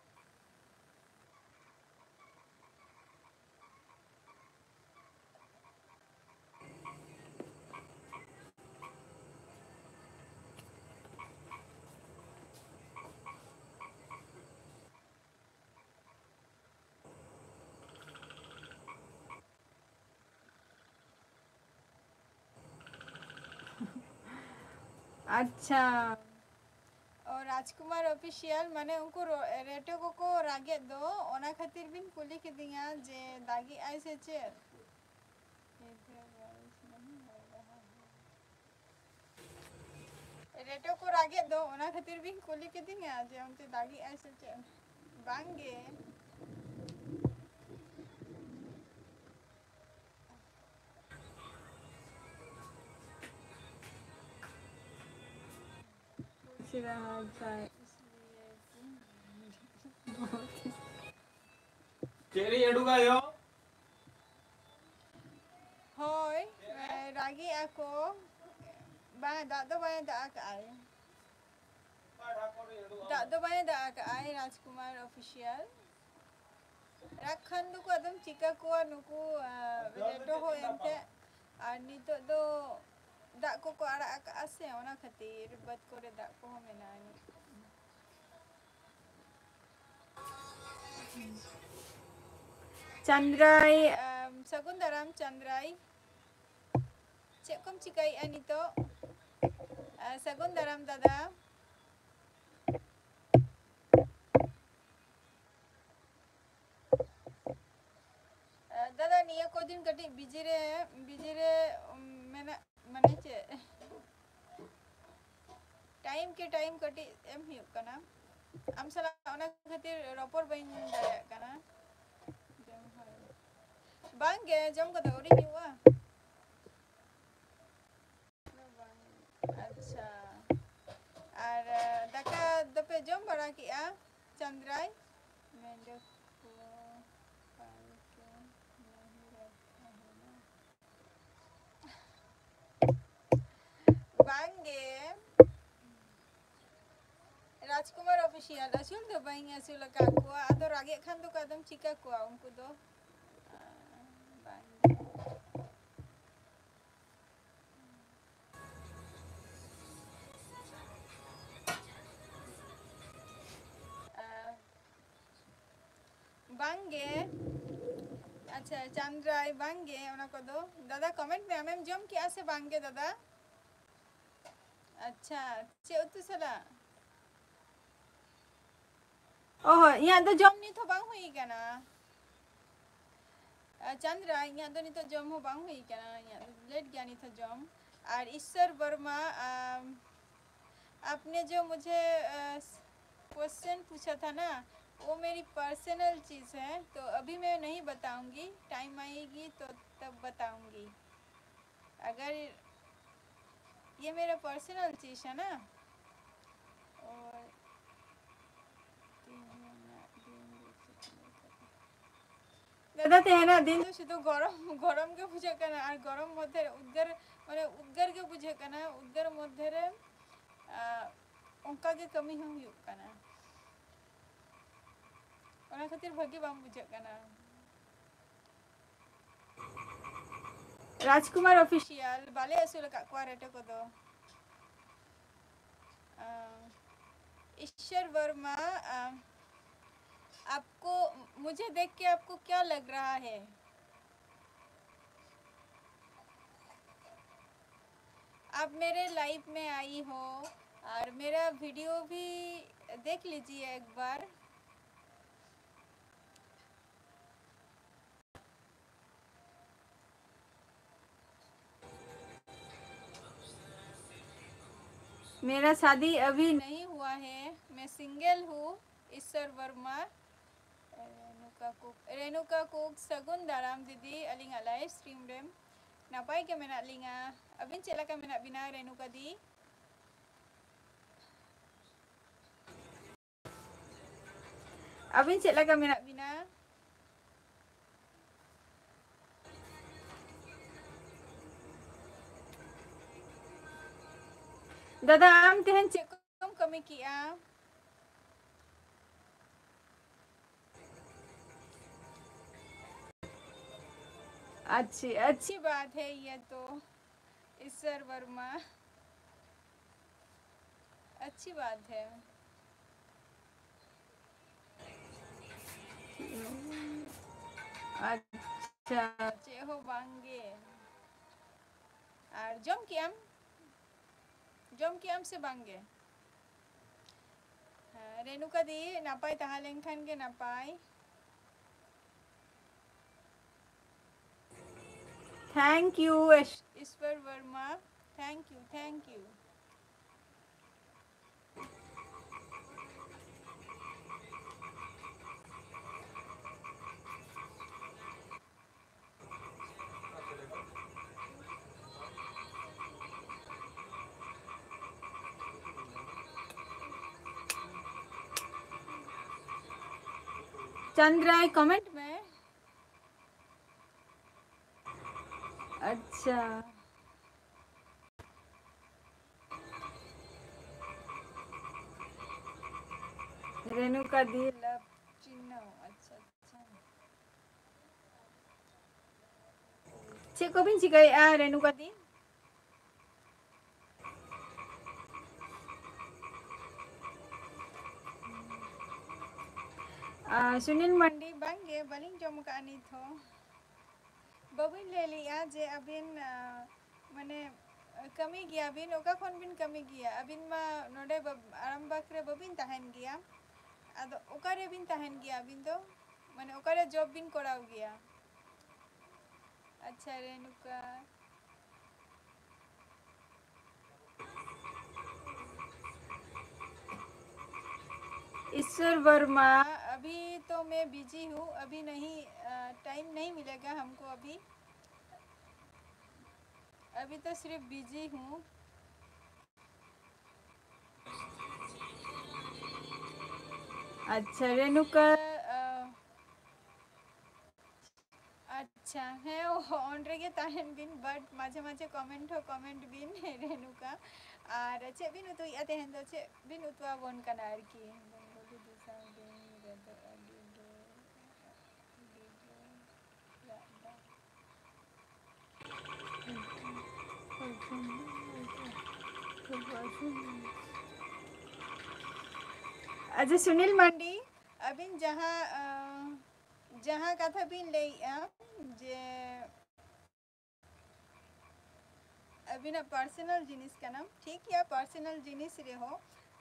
ᱟᱪᱪᱷᱟ᱾ ᱚ, ᱨᱟᱡᱽᱠᱩᱢᱟᱨ ᱚᱯᱷᱤᱥᱤᱭᱟᱞ, ᱢᱟᱱᱮ ᱩᱱᱠᱩ ᱨᱚ-, ᱨᱮᱴᱳ ᱠᱚᱠᱚ ᱨᱟᱜᱮᱫ ᱫᱚ, ᱚᱱᱟ ᱠᱷᱟᱹᱛᱤᱨ ᱵᱤᱱ ᱠᱩᱞᱤ ᱠᱤᱫᱤᱧᱟ ᱡᱮ ᱫᱟᱜᱮᱜᱼᱟᱭ ᱥᱮ ᱪᱮᱫ? ᱨᱮᱴᱳ ᱠᱚ ᱨᱟᱜᱮᱫ ᱫᱚ, ᱚᱱᱟ ᱠᱷᱟᱹᱛᱤᱨ ᱵᱤᱱ ᱠᱩᱞᱤ ᱠᱤᱫᱤᱧᱟ ᱡᱮ ᱚᱱᱛᱮ ᱫᱟᱜᱮᱜᱼᱟᱭ ᱥᱮ ᱪᱮᱫ? ᱵᱟᱝ ᱜᱮ᱾ ᱪᱮᱫ ᱨᱮ ᱩᱰᱩᱠᱟ ᱭᱳ? ᱦᱳᱭ, ᱨᱟᱹᱜᱤᱜ ᱟᱠᱚ᱾ ᱵᱟᱝ, ᱫᱟᱜ ᱫᱚ ᱵᱟᱭ ᱫᱟᱜ ᱟᱠᱟᱜᱼᱟᱭ᱾ ᱫᱟᱜ ᱫᱚ ᱵᱟᱭ ᱫᱟᱜ ᱟᱠᱟᱜᱼᱟᱭ, ᱨᱟᱡᱽᱠᱩᱢᱟᱨ ᱚᱯᱷᱤᱥᱤᱭᱟᱞ᱾ ᱨᱟᱜ ᱠᱷᱟᱱ ᱫᱚᱠᱚ ᱟᱫᱚᱢ ᱪᱤᱠᱟᱹ ᱠᱚᱣᱟ ᱱᱩᱠᱩ, ᱟᱸ, ᱨᱮᱴᱳ ᱦᱚᱸ ᱮᱱᱛᱮ᱾ ᱟᱨ ᱱᱤᱛᱚᱜ ᱫᱚ ᱫᱟᱜ ᱠᱚᱠᱚ ᱟᱲᱟᱜ ᱟᱠᱟᱜᱼᱟ ᱥᱮ, ᱚᱱᱟ ᱠᱷᱟᱹᱛᱤᱨ ᱵᱟᱹᱫᱽ ᱠᱚᱨᱮ ᱫᱟᱜ ᱠᱚᱦᱚᱸ ᱢᱮᱱᱟᱜᱼᱟ ᱱᱤᱛᱚᱜ᱾ ᱪᱟᱸᱫᱽᱨᱟᱭ, ᱟᱢ, ᱥᱟᱹᱜᱩᱱ ᱫᱟᱨᱟᱢ ᱪᱟᱸᱫᱽᱨᱟᱭ᱾ ᱪᱮᱫ ᱠᱚᱢ ᱪᱤᱠᱟᱹᱭᱮᱫᱼᱟ ᱱᱤᱛᱚᱜ? ᱟᱨ ᱥᱟᱹᱜᱩᱱ ᱫᱟᱨᱟᱢ ᱫᱟᱫᱟ᱾ ᱟᱨ ᱫᱟᱫᱟ, ᱱᱤᱭᱟᱹ ᱠᱚ ᱫᱤᱱ ᱠᱟᱹᱴᱤᱡ ᱵᱤᱡᱤ ᱨᱮ, ᱵᱤᱡᱤ ᱨᱮ, ᱩᱢ, ᱢᱮᱱᱟᱜ, ᱢᱟᱱᱮ ᱪᱮᱫ? ᱴᱟᱭᱤᱢ ᱠᱮ ᱴᱟᱭᱤᱢ ᱠᱟᱹᱴᱤᱡ ᱮᱢ ᱦᱩᱭᱩᱜ ᱠᱟᱱᱟ᱾ ᱟᱢ ᱥᱟᱞᱟᱜ ᱚᱱᱟ ᱠᱷᱟᱹᱛᱤᱨ ᱨᱚᱯᱚᱲ ᱵᱟᱹᱧ ᱫᱟᱲᱮᱭᱟᱜ ᱠᱟᱱᱟ᱾ ᱵᱟᱝ ᱜᱮ, ᱡᱚᱢ ᱠᱚᱫᱚ ᱟᱹᱣᱨᱤ ᱦᱩᱭᱩᱜᱼᱟ᱾ ᱟᱪᱪᱷᱟ, ᱟᱨ, ᱟᱸ, ᱫᱟᱠᱟ ᱫᱚᱯᱮ ᱡᱚᱢ ᱵᱟᱲᱟ ᱠᱮᱜᱼᱟ? ᱪᱟᱸᱫᱽᱨᱟᱭ, ᱢᱮᱱᱫᱚ ᱠᱚ ᱯᱟᱞᱠᱮ ᱱᱟᱦᱤ ᱨᱟᱠᱷᱟ ᱦᱩᱭᱱᱟ᱾ ᱵᱟᱝ ᱜᱮ᱾ ᱨᱟᱡᱽᱠᱩᱢᱟᱨ ᱚᱯᱷᱤᱥᱤᱭᱟᱞ, ᱟᱹᱥᱩᱞ ᱫᱚ ᱵᱟᱹᱧ ᱟᱹᱥᱩᱞ ᱟᱠᱟᱫ ᱠᱚᱣᱟ, ᱟᱫᱚ ᱨᱟᱜᱮᱫ ᱠᱷᱟᱱ ᱫᱚᱠᱚ ᱟᱫᱚᱢ ᱪᱤᱠᱟ ᱠᱚᱣᱟ ᱩᱱᱠᱩ ᱫᱚ᱾ ᱟᱸ, ᱵᱟᱝ ᱜᱮ᱾ ᱟᱸ, ᱵᱟᱝ ᱜᱮ᱾ ᱟᱪᱪᱷᱟ, ᱪᱟᱸᱫᱽᱨᱟᱭ, ᱵᱟᱝ ᱜᱮ ᱚᱱᱟ ᱠᱚᱫᱚ᱾ ᱫᱟᱫᱟ, ᱠᱚᱢᱮᱱᱴ ᱢᱮ, ᱟᱢᱮᱢ ᱡᱚᱢ ᱠᱮᱜᱼᱟ ᱥᱮ ᱵᱟᱝ ᱜᱮ ᱫᱟᱫᱟ? ᱟᱪᱪᱷᱟ, ᱪᱮᱫ ᱩᱛᱩ ᱥᱟᱞᱟᱜ? ᱚ, ᱤᱧᱟᱹᱜ ᱫᱚ ᱡᱚᱢ ᱱᱤᱛ ᱦᱚᱸ ᱵᱟᱝ ᱦᱩᱭ ᱠᱟᱱᱟ᱾ ᱟ, ᱪᱟᱸᱫᱽᱨᱟ, ᱤᱧᱟᱹᱜ ᱫᱚ ᱱᱤᱛᱚᱜ ᱡᱚᱢ ᱦᱚᱸ ᱵᱟᱝ ᱦᱩᱭ ᱠᱟᱱᱟ, ᱤᱧᱟᱹᱜ ᱫᱚ ᱞᱮᱴ ᱜᱮᱭᱟ ᱱᱤᱛ ᱦᱚᱸ ᱡᱚᱢ᱾ ᱟᱨ ᱤᱥᱥᱚᱨ ᱵᱚᱨᱢᱟ, ᱟᱢ, आपने जो मुझे, अ, क्वेश्चन पूछा था ना, वो मेरी पर्सनल चीज़ है, तो अभी मैं नहीं बताऊंगी, टाइम आएगी तो तब बताऊंगी। अगर ये मेरा पर्सनल चीज़ है ना, और ᱫᱟᱫᱟ, ᱛᱮᱦᱮᱧᱟᱜ ᱫᱤᱱ ᱫᱚ ᱥᱩᱫᱷᱩ ᱜᱚᱨᱚᱢ, ᱜᱚᱨᱚᱢ ᱜᱮ ᱵᱩᱡᱷᱟᱹᱜ ᱠᱟᱱᱟ ᱟᱨ ᱜᱚᱨᱚᱢ ᱢᱚᱫᱽᱫᱷᱮ ᱨᱮ ᱩᱫᱽᱜᱟᱹᱨ, ᱢᱟᱱᱮ ᱩᱫᱽᱜᱟᱹᱨ ᱜᱮ ᱵᱩᱡᱷᱟᱹᱜ ᱠᱟᱱᱟ᱾ ᱩᱫᱽᱜᱟᱹᱨ ᱢᱚᱫᱽᱫᱷᱮ ᱨᱮ, ᱟᱸ, ᱚᱱᱠᱟ ᱜᱮ ᱠᱟᱹᱢᱤ ᱦᱚᱸ ᱦᱩᱭᱩᱜ ᱠᱟᱱᱟ, ᱚᱱᱟ ᱠᱷᱟᱹᱛᱤᱨ ᱵᱷᱟᱹᱜᱤ ᱵᱟᱝ ᱵᱩᱡᱷᱟᱹᱜ ᱠᱟᱱᱟ᱾ ᱨᱟᱡᱽᱠᱩᱢᱟᱨ ᱚᱯᱷᱤᱥᱤᱭᱟᱞ, ᱵᱟᱞᱮ ᱟᱹᱥᱩᱞ ᱟᱠᱟᱫ ᱠᱚᱣᱟ ᱨᱮᱴᱮ ᱠᱚᱫᱚ᱾ ᱟᱸ, ᱤᱥᱥᱚᱨ ᱵᱚᱨᱢᱟ, ᱟᱸ, आपको, मुझे देख के आपको क्या लग रहा है? आप मेरे लाइव में आई हो और मेरा वीडियो भी देख लीजिए एक बार। मेरा शादी अभी नहीं हुआ है, मैं सिंगल हूँ। ईश्वर वर्मा, ᱨᱮᱱᱩᱠᱟ ᱠᱩᱠ, ᱨᱮᱱᱩᱠᱟ ᱠᱩᱠ, ᱥᱟᱹᱜᱩᱱ ᱫᱟᱨᱟᱢ ᱫᱤᱫᱤ, ᱟᱹᱞᱤᱧᱟᱜ ᱞᱟᱭᱤᱵᱷ ᱥᱴᱨᱤᱢ ᱨᱮ᱾ ᱱᱟᱯᱟᱭ ᱜᱮ ᱢᱮᱱᱟᱜ ᱞᱤᱧᱟ᱾ ᱟᱹᱵᱤᱱ ᱪᱮᱫ ᱞᱮᱠᱟ ᱢᱮᱱᱟᱜ ᱵᱤᱱᱟ, ᱨᱮᱱᱩᱠᱟ ᱫᱤ? ᱟᱹᱵᱤᱱ ᱪᱮᱫ ᱞᱮᱠᱟ ᱢᱮᱱᱟᱜ ᱵᱤᱱᱟ? ᱫᱟᱫᱟ, ᱟᱢ ᱛᱮᱦᱮᱧ ᱪᱮᱫ ᱠᱚᱢ ᱠᱟᱹᱢᱤ ᱠᱮᱜᱼᱟ? अच्छी, अच्छी बात है ये तो, ईश्वर वर्मा, अच्छी बात है। ᱟᱪᱪᱷᱟ, ᱪᱮᱫ ᱦᱚᱸ ᱵᱟᱝ ᱜᱮ᱾ ᱟᱨ ᱡᱚᱢ ᱠᱮᱜ ᱟᱢ? ᱡᱚᱢ ᱠᱮᱜ ᱟᱢ ᱥᱮ ᱵᱟᱝ ᱜᱮ? ᱦᱮᱸ, ᱨᱮᱱᱩᱠᱟ ᱫᱤ, ᱱᱟᱯᱟᱭ ᱛᱟᱦᱮᱸ ᱞᱮᱱ ᱠᱷᱟᱱ ᱜᱮ ᱱᱟᱯᱟᱭ᱾ Thank you, ᱤᱥ-, Ishwar Barma. Thank you, thank you. चंद्राय कमेंट में। अच्छा। रेणुका दी लव चिन्ह। अच्छा, अच्छा। ᱪᱮᱫ ᱠᱚᱵᱤᱱ ᱪᱤᱠᱟᱹᱭᱮᱫᱼᱟ, ᱨᱮᱱᱩᱠᱟ ᱫᱤ? ᱟᱨ ᱥᱩᱱᱤᱞ ᱢᱟᱱᱰᱤ, ᱵᱟᱝ ᱜᱮ, ᱵᱟᱹᱞᱤᱧ ᱡᱚᱢ ᱟᱠᱟᱫᱼᱟ ᱱᱤᱛ ᱦᱚᱸ᱾ ᱵᱟᱹᱵᱤᱱ ᱞᱟᱹᱭ ᱞᱮᱜᱼᱟ ᱡᱮ ᱟᱹᱵᱤᱱ, ᱟᱸ, ᱢᱟᱱᱮ, ᱠᱟᱹᱢᱤ ᱜᱮᱭᱟ ᱵᱤᱱ, ᱚᱠᱟ ᱠᱷᱚᱱ ᱵᱤᱱ ᱠᱟᱹᱢᱤ ᱜᱮᱭᱟ? ᱟᱹᱵᱤᱱ ᱢᱟ ᱱᱚᱰᱮ ᱵᱟ-, ᱟᱨᱟᱢᱵᱟᱜᱽ ᱨᱮ ᱵᱟᱹᱵᱤᱱ ᱛᱟᱦᱮᱱ ᱜᱮᱭᱟ᱾ ᱟᱫᱚ ᱚᱠᱟ ᱨᱮ ᱵᱤᱱ ᱛᱟᱦᱮᱱ ᱜᱮᱭᱟ ᱟᱹᱵᱤᱱ ᱫᱚ? ᱢᱟᱱᱮ, ᱚᱠᱟ ᱨᱮ job ᱵᱤᱱ ᱠᱚᱨᱟᱣ ᱜᱮᱭᱟ? ᱟᱪᱪᱷᱟ, ᱨᱮᱱᱩᱠᱟ᱾ ईश्वर वर्मा, अभी तो मैं बिजी हूँ, अभी नहीं, अ, टाइम नहीं मिलेगा हमको अभी, अभी तो सिर्फ बिजी हूँ। अच्छा, रेणुका, अ, ᱟᱪᱪᱷᱟ, ᱦᱮᱸ, on ᱨᱮᱜᱮ ᱛᱟᱦᱮᱱ ᱵᱤᱱ, but ᱢᱟᱡᱷᱮ ᱢᱟᱡᱷᱮ comment ᱦᱚᱸ comment ᱵᱤᱱ, ᱨᱮᱱᱩᱠᱟ᱾ ᱟᱨ ᱪᱮᱫ ᱵᱤᱱ ᱩᱛᱩᱭᱮᱫᱼᱟ ᱛᱮᱦᱮᱧ ᱫᱚ? ᱪᱮᱫ ᱵᱤᱱ ᱩᱛᱩ ᱟᱵᱚᱱ ᱠᱟᱱᱟ ᱟᱨᱠᱤ? ᱵᱮᱝᱜᱚᱞᱤ ᱫᱤᱥᱚᱢ ᱫᱤᱱ ᱨᱮᱫᱚ ᱟᱹᱰᱤ ᱜᱮ, ᱟᱹᱰᱤ ᱜᱮ ᱨᱟᱜ ᱫᱟ᱾ ᱟᱪᱪᱷᱟ, ᱥᱩᱱᱤᱞ ᱢᱟᱱᱰᱤ, ᱟᱹᱵᱤᱱ ᱡᱟᱦᱟᱸ, ᱟᱸ, ᱡᱟᱦᱟᱸ ᱠᱟᱛᱷᱟ ᱵᱤᱱ ᱞᱟᱹᱭᱮᱜᱼᱟ ᱡᱮ ᱟᱹᱵᱤᱱᱟᱜ personal ᱡᱤᱱᱤᱥ ᱠᱟᱱᱟ, ᱴᱷᱤᱠ ᱜᱮᱭᱟ, personal ᱡᱤᱱᱤᱥ ᱨᱮᱦᱚᱸ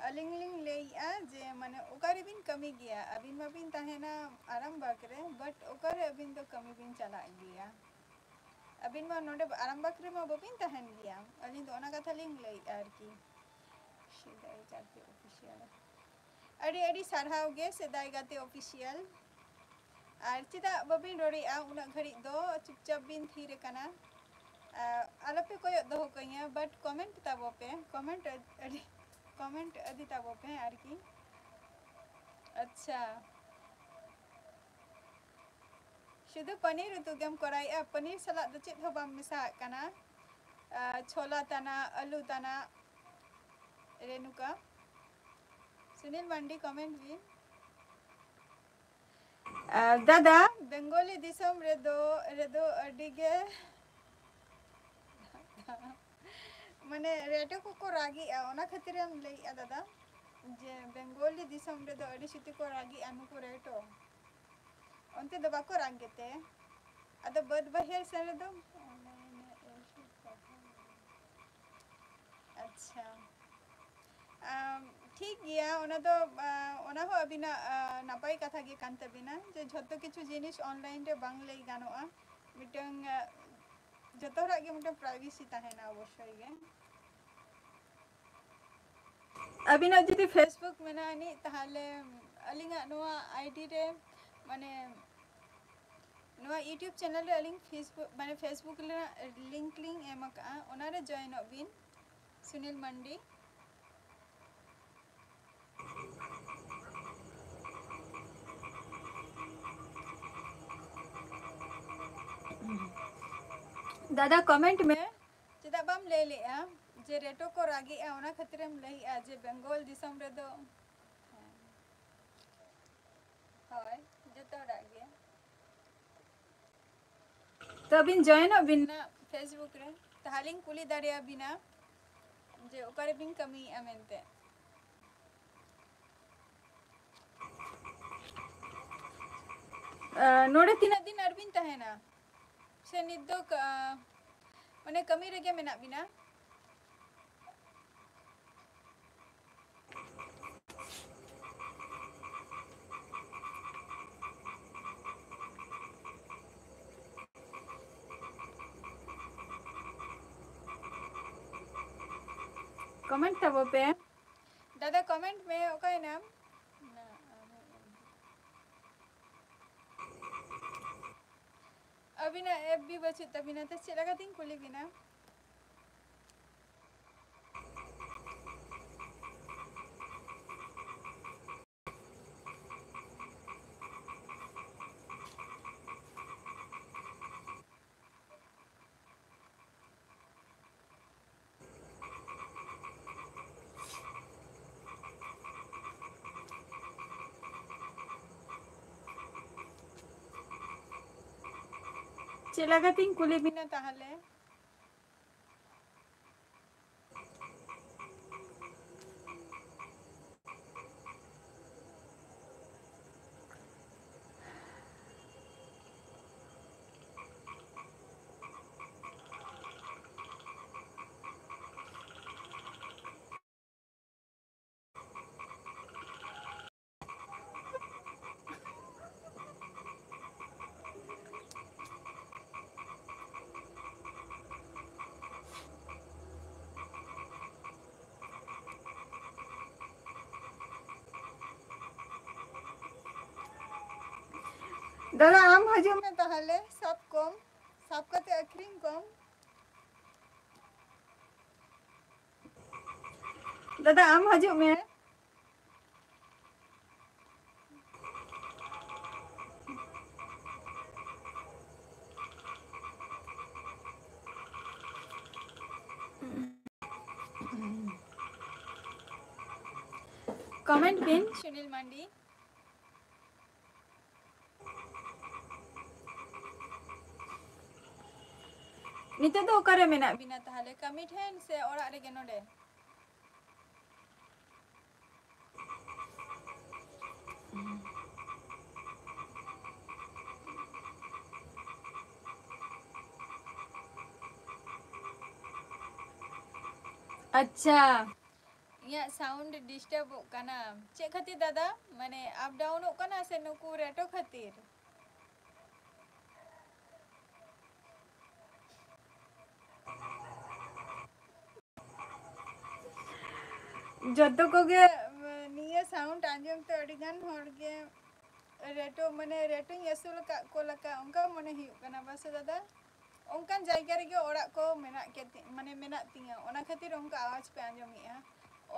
ᱟᱹᱞᱤᱧ ᱞᱤᱧ ᱞᱟᱹᱭᱮᱜᱼᱟ ᱡᱮ, ᱢᱟᱱᱮ, ᱚᱠᱟ ᱨᱮᱵᱤᱱ ᱠᱟᱹᱢᱤ ᱜᱮᱭᱟ? ᱟᱹᱵᱤᱱ ᱢᱟᱵᱤᱱ ᱛᱟᱦᱮᱱᱟ ᱟᱨᱟᱢᱵᱟᱜᱽ ᱨᱮ, but ᱚᱠᱟᱨᱮ ᱟᱹᱵᱤᱱ ᱫᱚ ᱠᱟᱹᱢᱤ ᱵᱤᱱ ᱪᱟᱞᱟᱜ ᱜᱮᱭᱟ? ᱟᱹᱵᱤᱱ ᱢᱟ ᱱᱚᱰᱮ ᱟᱨᱟᱢᱵᱟᱜᱽ ᱨᱮᱢᱟ ᱵᱟᱹᱵᱤᱱ ᱛᱟᱦᱮᱱ ᱜᱮᱭᱟ᱾ ᱟᱹᱞᱤᱧ ᱫᱚ ᱚᱱᱟ ᱠᱟᱛᱷᱟ ᱞᱤᱧ ᱞᱟᱹᱭᱮᱫᱼᱟ ᱟᱨᱠᱤ᱾ ᱥᱮᱫᱟᱭ ᱜᱟᱛᱮ official᱾ ᱟᱹᱰᱤ ᱟᱹᱰᱤ ᱥᱟᱨᱦᱟᱣ ᱜᱮ ᱥᱮᱫᱟᱭ ᱜᱟᱛᱮ official᱾ ᱟᱨ ᱪᱮᱫᱟᱜ ᱵᱟᱹᱵᱤᱱ ᱨᱚᱲᱮᱫᱼᱟ ᱩᱱᱟᱹᱜ ᱜᱷᱟᱹᱲᱤᱡ ᱫᱚ? ᱪᱩᱯᱪᱟᱯ ᱵᱤᱱ ᱛᱷᱤᱨ ᱟᱠᱟᱱᱟ᱾ ᱟᱨ ᱟᱞᱚᱯᱮ ᱠᱚᱭᱚᱜ ᱫᱚᱦᱚ ᱠᱟᱹᱧᱟ, but comment ᱛᱟᱵᱚ ᱯᱮ, comment ᱟᱹᱰᱤ, comment ᱟᱹᱫᱤ ᱛᱟᱵᱚ ᱯᱮ ᱟᱨᱠᱤ᱾ ᱟᱪᱪᱷᱟ, ᱥᱩᱫᱷᱩ ᱯᱟᱱᱤᱨ ᱩᱛᱩ ᱜᱮᱢ ᱠᱚᱨᱟᱣᱮᱫᱼᱟ, ᱯᱟᱱᱤᱨ ᱥᱟᱞᱟᱜ ᱫᱚ ᱪᱮᱫ ᱦᱚᱸ ᱵᱟᱢ ᱢᱮᱥᱟᱣᱟᱜ ᱠᱟᱱᱟ? ᱟᱨ ᱪᱷᱳᱞᱟ ᱛᱟᱱᱟᱜ, ᱟᱹᱞᱩ ᱛᱟᱱᱟᱜ, ᱨᱮᱱᱩᱠᱟ, ᱥᱩᱱᱤᱞ ᱢᱟᱱᱰᱤ, comment ᱵᱤᱱ᱾ ᱟᱨ ᱫᱟᱫᱟ, ᱵᱮᱝᱜᱚᱞᱤ ᱫᱤᱥᱚᱢ ᱨᱮᱫᱚ, ᱨᱮᱫᱚ ᱟᱹᱰᱤ ᱜᱮ ᱢᱟᱱᱮ ᱨᱮᱴᱮ ᱠᱚᱠᱚ ᱨᱟᱜᱮᱜᱼᱟ, ᱚᱱᱟ ᱠᱷᱟᱹᱛᱤᱨᱮᱢ ᱞᱟᱹᱭᱮᱜᱼᱟ ᱫᱟᱫᱟ? ᱡᱮ ᱵᱮᱝᱜᱚᱞᱤ ᱫᱤᱥᱚᱢ ᱨᱮᱫᱚ ᱟᱹᱰᱤ ᱥᱩᱛᱤ ᱠᱚ ᱨᱟᱹᱜᱤᱜᱼᱟ ᱱᱩᱠᱩ ᱨᱮᱴᱳ᱾ ᱚᱱᱛᱮ ᱫᱚ ᱵᱟᱠᱚ ᱨᱟᱜᱽ ᱜᱮᱛᱮ? ᱟᱫᱚ ᱵᱟᱹᱫᱽ ᱵᱟᱹᱭᱦᱟᱹᱲ ᱥᱮᱱ ᱨᱮᱫᱚ᱾ ᱟᱪᱪᱷᱟ᱾ ᱟᱢ, ᱴᱷᱤᱠ ᱜᱮᱭᱟ, ᱚᱱᱟ ᱫᱚ, ᱟ, ᱚᱱᱟ ᱦᱚᱸ ᱟᱹᱵᱤᱱᱟᱜ, ᱟ, ᱱᱟᱯᱟᱭ ᱠᱟᱛᱷᱟ ᱜᱮ ᱠᱟᱱ ᱛᱟᱹᱵᱤᱱᱟ ᱡᱮ ᱡᱷᱚᱛᱚ ᱠᱤᱪᱷᱩ ᱡᱤᱱᱤᱥ online ᱨᱮ ᱵᱟᱝ ᱞᱟᱹᱭ ᱜᱟᱱᱚᱜᱼᱟ᱾ ᱢᱤᱫᱴᱟᱝ, ᱟ, ᱡᱷᱚᱛᱚ ᱦᱚᱲᱟᱜ ᱜᱮ ᱢᱤᱫᱴᱟᱝ privacy ᱛᱟᱦᱮᱱᱟ ᱚᱵᱚᱥᱥᱳᱭ ᱜᱮ᱾ ᱟᱹᱵᱤᱱᱟᱜ ᱡᱩᱫᱤ Facebook ᱢᱮᱱᱟᱜ ᱟᱹᱱᱤᱡ, ᱛᱟᱦᱚᱞᱮ ᱟᱹᱞᱤᱧᱟᱜ ᱱᱚᱣᱟ ID ᱨᱮ, ᱢᱟᱱᱮ, ᱱᱚᱣᱟ YouTube channel ᱨᱮ ᱟᱹᱞᱤᱧ Facebook, ᱢᱟᱱᱮ, Facebook ᱨᱮᱱᱟᱜ link ᱞᱤᱧ ᱮᱢ ᱟᱠᱟᱫᱼᱟ, ᱚᱱᱟᱨᱮ join ᱚᱜ ᱵᱤᱱ, ᱥᱩᱱᱤᱞ ᱢᱟᱱᱰᱤ᱾ ᱫᱟᱫᱟ, comment ᱢᱮ, ᱪᱮᱫᱟᱜ ᱵᱟᱢ ᱞᱟᱹᱭ ᱞᱮᱜᱼᱟ ᱡᱮ ᱨᱮᱴᱳ ᱠᱚ ᱨᱟᱜᱮᱜᱼᱟ? ᱚᱱᱟ ᱠᱷᱟᱹᱛᱤᱨᱮᱢ ᱞᱟᱹᱭᱮᱜᱼᱟ ᱡᱮ ᱵᱮᱝᱜᱚᱞ ᱫᱤᱥᱚᱢ ᱨᱮᱫᱚ᱾ ᱦᱮᱸ᱾ ᱦᱳᱭ, ᱡᱚᱛᱚ ᱦᱚᱲᱟᱜ ᱜᱮ᱾ ᱛᱚ ᱟᱹᱵᱤᱱ join ᱚᱜ ᱵᱤᱱ ᱱᱟ Facebook ᱨᱮ, ᱛᱟᱦᱚᱞᱮᱧ ᱠᱩᱞᱤ ᱫᱟᱲᱮᱭᱟᱵᱤᱱᱟ ᱡᱮ ᱚᱠᱟᱨᱮᱵᱤᱱ ᱠᱟᱹᱢᱤᱭᱮᱫᱼᱟ ᱢᱮᱱᱛᱮ᱾ ᱟᱸ, ᱱᱚᱰᱮ ᱛᱤᱱᱟᱹᱜ ᱫᱤᱱ ᱟᱨ ᱵᱤᱱ ᱛᱟᱦᱮᱱᱟ? ᱥᱮ ᱱᱤᱛ ᱫᱚ ᱠᱟ-, ᱢᱟᱱᱮ ᱠᱟᱹᱢᱤ ᱨᱮᱜᱮ ᱢᱮᱱᱟᱜ ᱵᱤᱱᱟ? Comment ᱛᱟᱵᱚ ᱯᱮ᱾ ᱫᱟᱫᱟ, comment ᱢᱮ, ᱚᱠᱟᱭᱮᱱᱟᱢ? ᱟᱹᱵᱤᱱᱟᱜ FB ᱵᱟᱹᱪᱩᱜ ᱛᱟᱹᱵᱤᱱᱟ, ᱛᱚ ᱪᱮᱫ ᱞᱮᱠᱟᱛᱤᱧ ᱠᱩᱞᱤ ᱵᱤᱱᱟ? ᱪᱮᱫ ᱞᱮᱠᱟᱛᱤᱧ ᱠᱩᱞᱤ ᱵᱤᱱᱟ ᱛᱟᱦᱚᱞᱮ? ᱫᱟᱫᱟ, ᱟᱢ ᱦᱤᱡᱩᱜ ᱢᱮ ᱛᱟᱦᱚᱞᱮ, ᱥᱟᱵ ᱠᱚᱢ, ᱥᱟᱵ ᱠᱟᱛᱮ ᱟᱹᱠᱷᱨᱤᱧ ᱠᱚᱢ᱾ ᱫᱟᱫᱟ, ᱟᱢ ᱦᱤᱡᱩᱜ ᱢᱮ᱾ Comment ᱵᱤᱱ, ᱥᱩᱱᱤᱞ ᱢᱟᱱᱰᱤ᱾ ᱱᱤᱛᱚᱜ ᱫᱚ ᱚᱠᱟᱨᱮ ᱢᱮᱱᱟᱜ ᱵᱤᱱᱟ ᱛᱟᱦᱚᱞᱮ? ᱠᱟᱹᱢᱤ ᱴᱷᱮᱱ ᱥᱮ ᱚᱲᱟᱜ ᱨᱮᱜᱮ ᱱᱚᱰᱮ? ᱟᱪᱪᱷᱟ, ᱤᱧᱟᱹᱜ sound ᱰᱤᱥᱴᱟᱨᱵᱚᱜ ᱠᱟᱱᱟ᱾ ᱪᱮᱫ ᱠᱷᱟᱹᱛᱤᱨ ᱫᱟᱫᱟ? ᱢᱟᱱᱮ up downᱚᱜ ᱠᱟᱱᱟ ᱥᱮ ᱱᱩᱠᱩ ᱨᱮᱴᱳ ᱠᱷᱟᱹᱛᱤᱨ? ᱡᱚᱛᱚ ᱠᱚᱜᱮ, ᱩᱢ, ᱱᱤᱭᱟᱹ sound ᱟᱸᱡᱚᱢ ᱛᱮ ᱟᱹᱰᱤ ᱜᱟᱱ ᱦᱚᱲ ᱜᱮ ᱨᱮᱴᱳ, ᱢᱟᱱᱮ ᱨᱮᱴᱳᱧ ᱟᱹᱥᱩᱞ ᱟᱠᱟᱫ ᱠᱚ ᱞᱮᱠᱟ ᱚᱱᱠᱟ ᱢᱚᱱᱮ ᱦᱩᱭᱩᱜ ᱠᱟᱱᱟ, ᱵᱟᱥᱮ ᱫᱟᱫᱟ? ᱚᱱᱠᱟᱱ ᱡᱟᱭᱜᱟ ᱨᱮᱜᱮ ᱚᱲᱟᱜ ᱠᱚ ᱢᱮᱱᱟᱜ ᱠᱮᱫ ᱛᱤ-, ᱢᱟᱱᱮ ᱢᱮᱱᱟᱜ ᱛᱤᱧᱟᱹ, ᱚᱱᱟ ᱠᱷᱟᱹᱛᱤᱨ ᱚᱱᱠᱟ ᱟᱣᱟᱡᱽ ᱯᱮ ᱟᱸᱡᱚᱢᱮᱫᱼᱟ᱾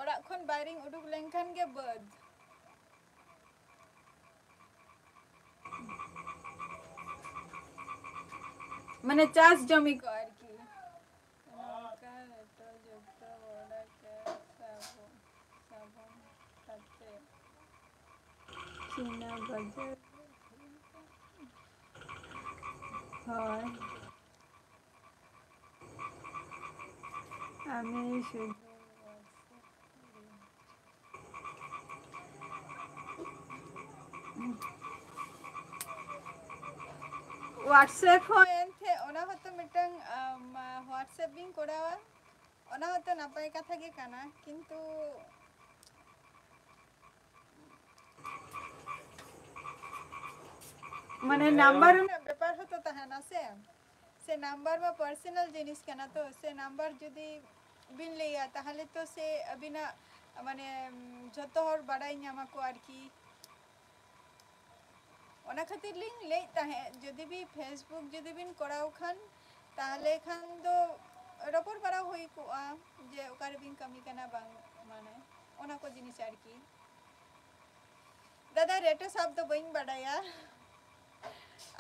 ᱚᱲᱟᱜ ᱠᱷᱚᱱ ᱵᱟᱭᱨᱮᱧ ᱩᱰᱩᱠ ᱞᱮᱱᱠᱷᱟᱱ ᱜᱮ ᱵᱟᱹᱫᱽ᱾ ᱢᱟᱱᱮ ᱪᱟᱥ ᱡᱚᱢᱤ ᱠᱚ ᱟᱨᱠᱤ᱾ ᱱᱚᱝᱠᱟ ᱨᱮᱴᱳ ᱡᱚᱛᱚ ᱦᱚᱲ ᱠᱚ ᱥᱟᱵᱚᱱ, ᱥᱟᱵᱚᱱ ᱠᱟᱛᱮ ᱪᱤᱱᱟ ᱵᱟᱡᱟᱨ᱾ ᱦᱳᱭ᱾ আমি শুধু WhatsApp ᱦᱚᱸ ᱮᱱᱛᱮ ᱚᱱᱟ ᱦᱚᱸᱛᱚ ᱢᱤᱫᱴᱟᱝ, ᱟᱢ, WhatsApp ᱵᱤᱱ ᱠᱚᱨᱟᱣᱟ, ᱚᱱᱟ ᱦᱚᱸᱛᱚ ᱱᱟᱯᱟᱭ ᱠᱟᱛᱷᱟ ᱜᱮ ᱠᱟᱱᱟ, ᱠᱤᱱᱛᱩ ᱢᱟᱱᱮ ᱱᱟᱢᱵᱟᱨ ᱨᱮᱱᱟᱜ ᱵᱮᱯᱟᱨ ᱦᱚᱸᱛᱚ ᱛᱟᱦᱮᱱᱟ ᱥᱮ, ᱥᱮ ᱱᱟᱢᱵᱟᱨ ᱢᱟ personal ᱡᱤᱱᱤᱥ ᱠᱟᱱᱟ ᱛᱚ, ᱥᱮ ᱱᱟᱢᱵᱟᱨ ᱡᱩᱫᱤ ᱵᱤᱱ ᱞᱟᱹᱭᱟ ᱛᱟᱦᱚᱞᱮ ᱛᱚ ᱥᱮ ᱟᱹᱵᱤᱱᱟᱜ ᱢᱟᱱᱮ ᱡᱷᱚᱛᱚ ᱦᱚᱲ ᱵᱟᱰᱟᱭ ᱧᱟᱢᱟ ᱠᱚ ᱟᱨᱠᱤ᱾ ᱚᱱᱟ ᱠᱷᱟᱹᱛᱤᱨ ᱞᱤᱧ ᱞᱟᱹᱭᱮᱫ ᱛᱟᱦᱮᱸᱫ, ᱡᱩᱫᱤ ᱵᱤ Facebook ᱡᱩᱫᱤ ᱵᱤᱱ ᱠᱚᱨᱟᱣ ᱠᱷᱟᱱ, ᱛᱟᱦᱚᱞᱮ ᱠᱷᱟᱱ ᱫᱚ ᱨᱚᱯᱚᱲ ᱵᱟᱲᱟ ᱦᱩᱭ ᱠᱚᱜᱼᱟ ᱡᱮ ᱚᱠᱟ ᱨᱮᱵᱤᱱ ᱠᱟᱹᱢᱤ ᱠᱟᱱᱟ, ᱵᱟᱝ, ᱢᱟᱱᱮ ᱚᱱᱟ ᱠᱚ ᱡᱤᱱᱤᱥ ᱟᱨᱠᱤ᱾ ᱫᱟᱫᱟ, ᱨᱮᱴᱚ ᱥᱟᱵ ᱫᱚ ᱵᱟᱹᱧ ᱵᱟᱰᱟᱭᱟ,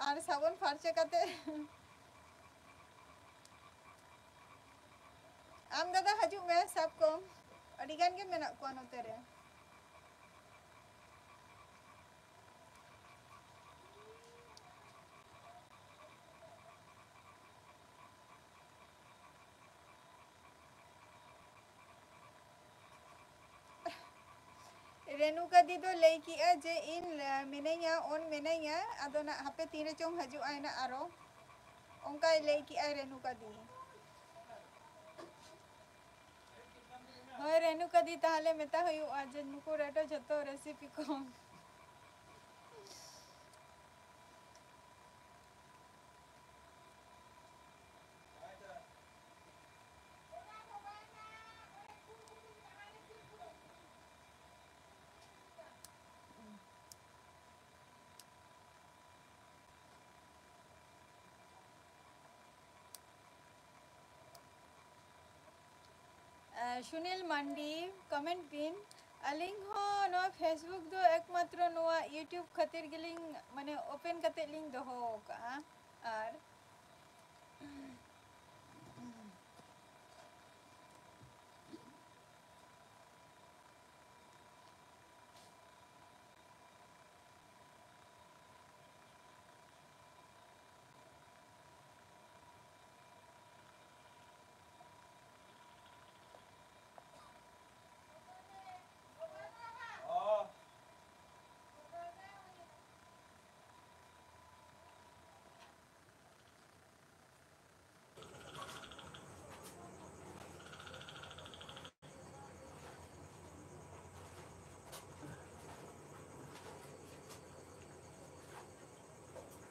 ᱟᱨ ᱥᱟᱵᱚᱱ ᱯᱷᱟᱨᱪᱟ ᱠᱟᱛᱮ ᱟᱢ ᱫᱟᱫᱟ ᱦᱤᱡᱩᱜ ᱢᱮ, ᱥᱟᱵ ᱠᱚᱢ, ᱟᱹᱰᱤ ᱜᱟᱱ ᱜᱮ ᱢᱮᱱᱟᱜ ᱠᱚᱣᱟ ᱱᱚᱛᱮ ᱨᱮ᱾ ᱨᱮᱱᱩᱠᱟ ᱫᱤ ᱫᱚ ᱞᱟᱹᱭ ᱠᱮᱜᱼᱟ ᱡᱮ ᱤᱧ, ᱮ, ᱢᱤᱱᱟᱹᱧᱟ, on ᱢᱤᱱᱟᱹᱧᱟ, ᱟᱫᱚ ᱱᱟᱜ ᱦᱟᱯᱮ ᱛᱤᱱ ᱨᱮᱪᱚᱝ ᱦᱤᱡᱩᱜ ᱟᱭ ᱱᱟᱜ ᱟᱨᱚ, ᱚᱱᱠᱟᱭ ᱞᱟᱹᱭ ᱠᱮᱜᱼᱟᱭ ᱨᱮᱱᱩᱠᱟ ᱫᱤ᱾ ᱦᱳᱭ ᱨᱮᱱᱩᱠᱟ ᱫᱤ, ᱛᱟᱦᱚᱞᱮ ᱢᱮᱛᱟ ᱦᱩᱭᱩᱜᱼᱟ ᱡᱮ ᱱᱩᱠᱩ ᱨᱮᱴᱚ ᱡᱷᱚᱛᱚ recipe ᱠᱚ᱾ ᱟᱨ ᱥᱩᱱᱤᱞ ᱢᱟᱱᱰᱤ comment ᱵᱤᱱ, ᱟᱹᱞᱤᱧ ᱦᱚᱸ ᱱᱚᱣᱟ Facebook ᱫᱚ ᱮᱠᱢᱟᱛᱨᱚ ᱱᱚᱣᱟ YouTube ᱠᱷᱟᱹᱛᱤᱨ ᱜᱮᱞᱤᱧ, ᱢᱟᱱᱮ, open ᱠᱟᱛᱮᱫ ᱞᱤᱧ ᱫᱚᱦᱚ ᱟᱠᱟᱫᱼᱟ᱾ ᱟᱨ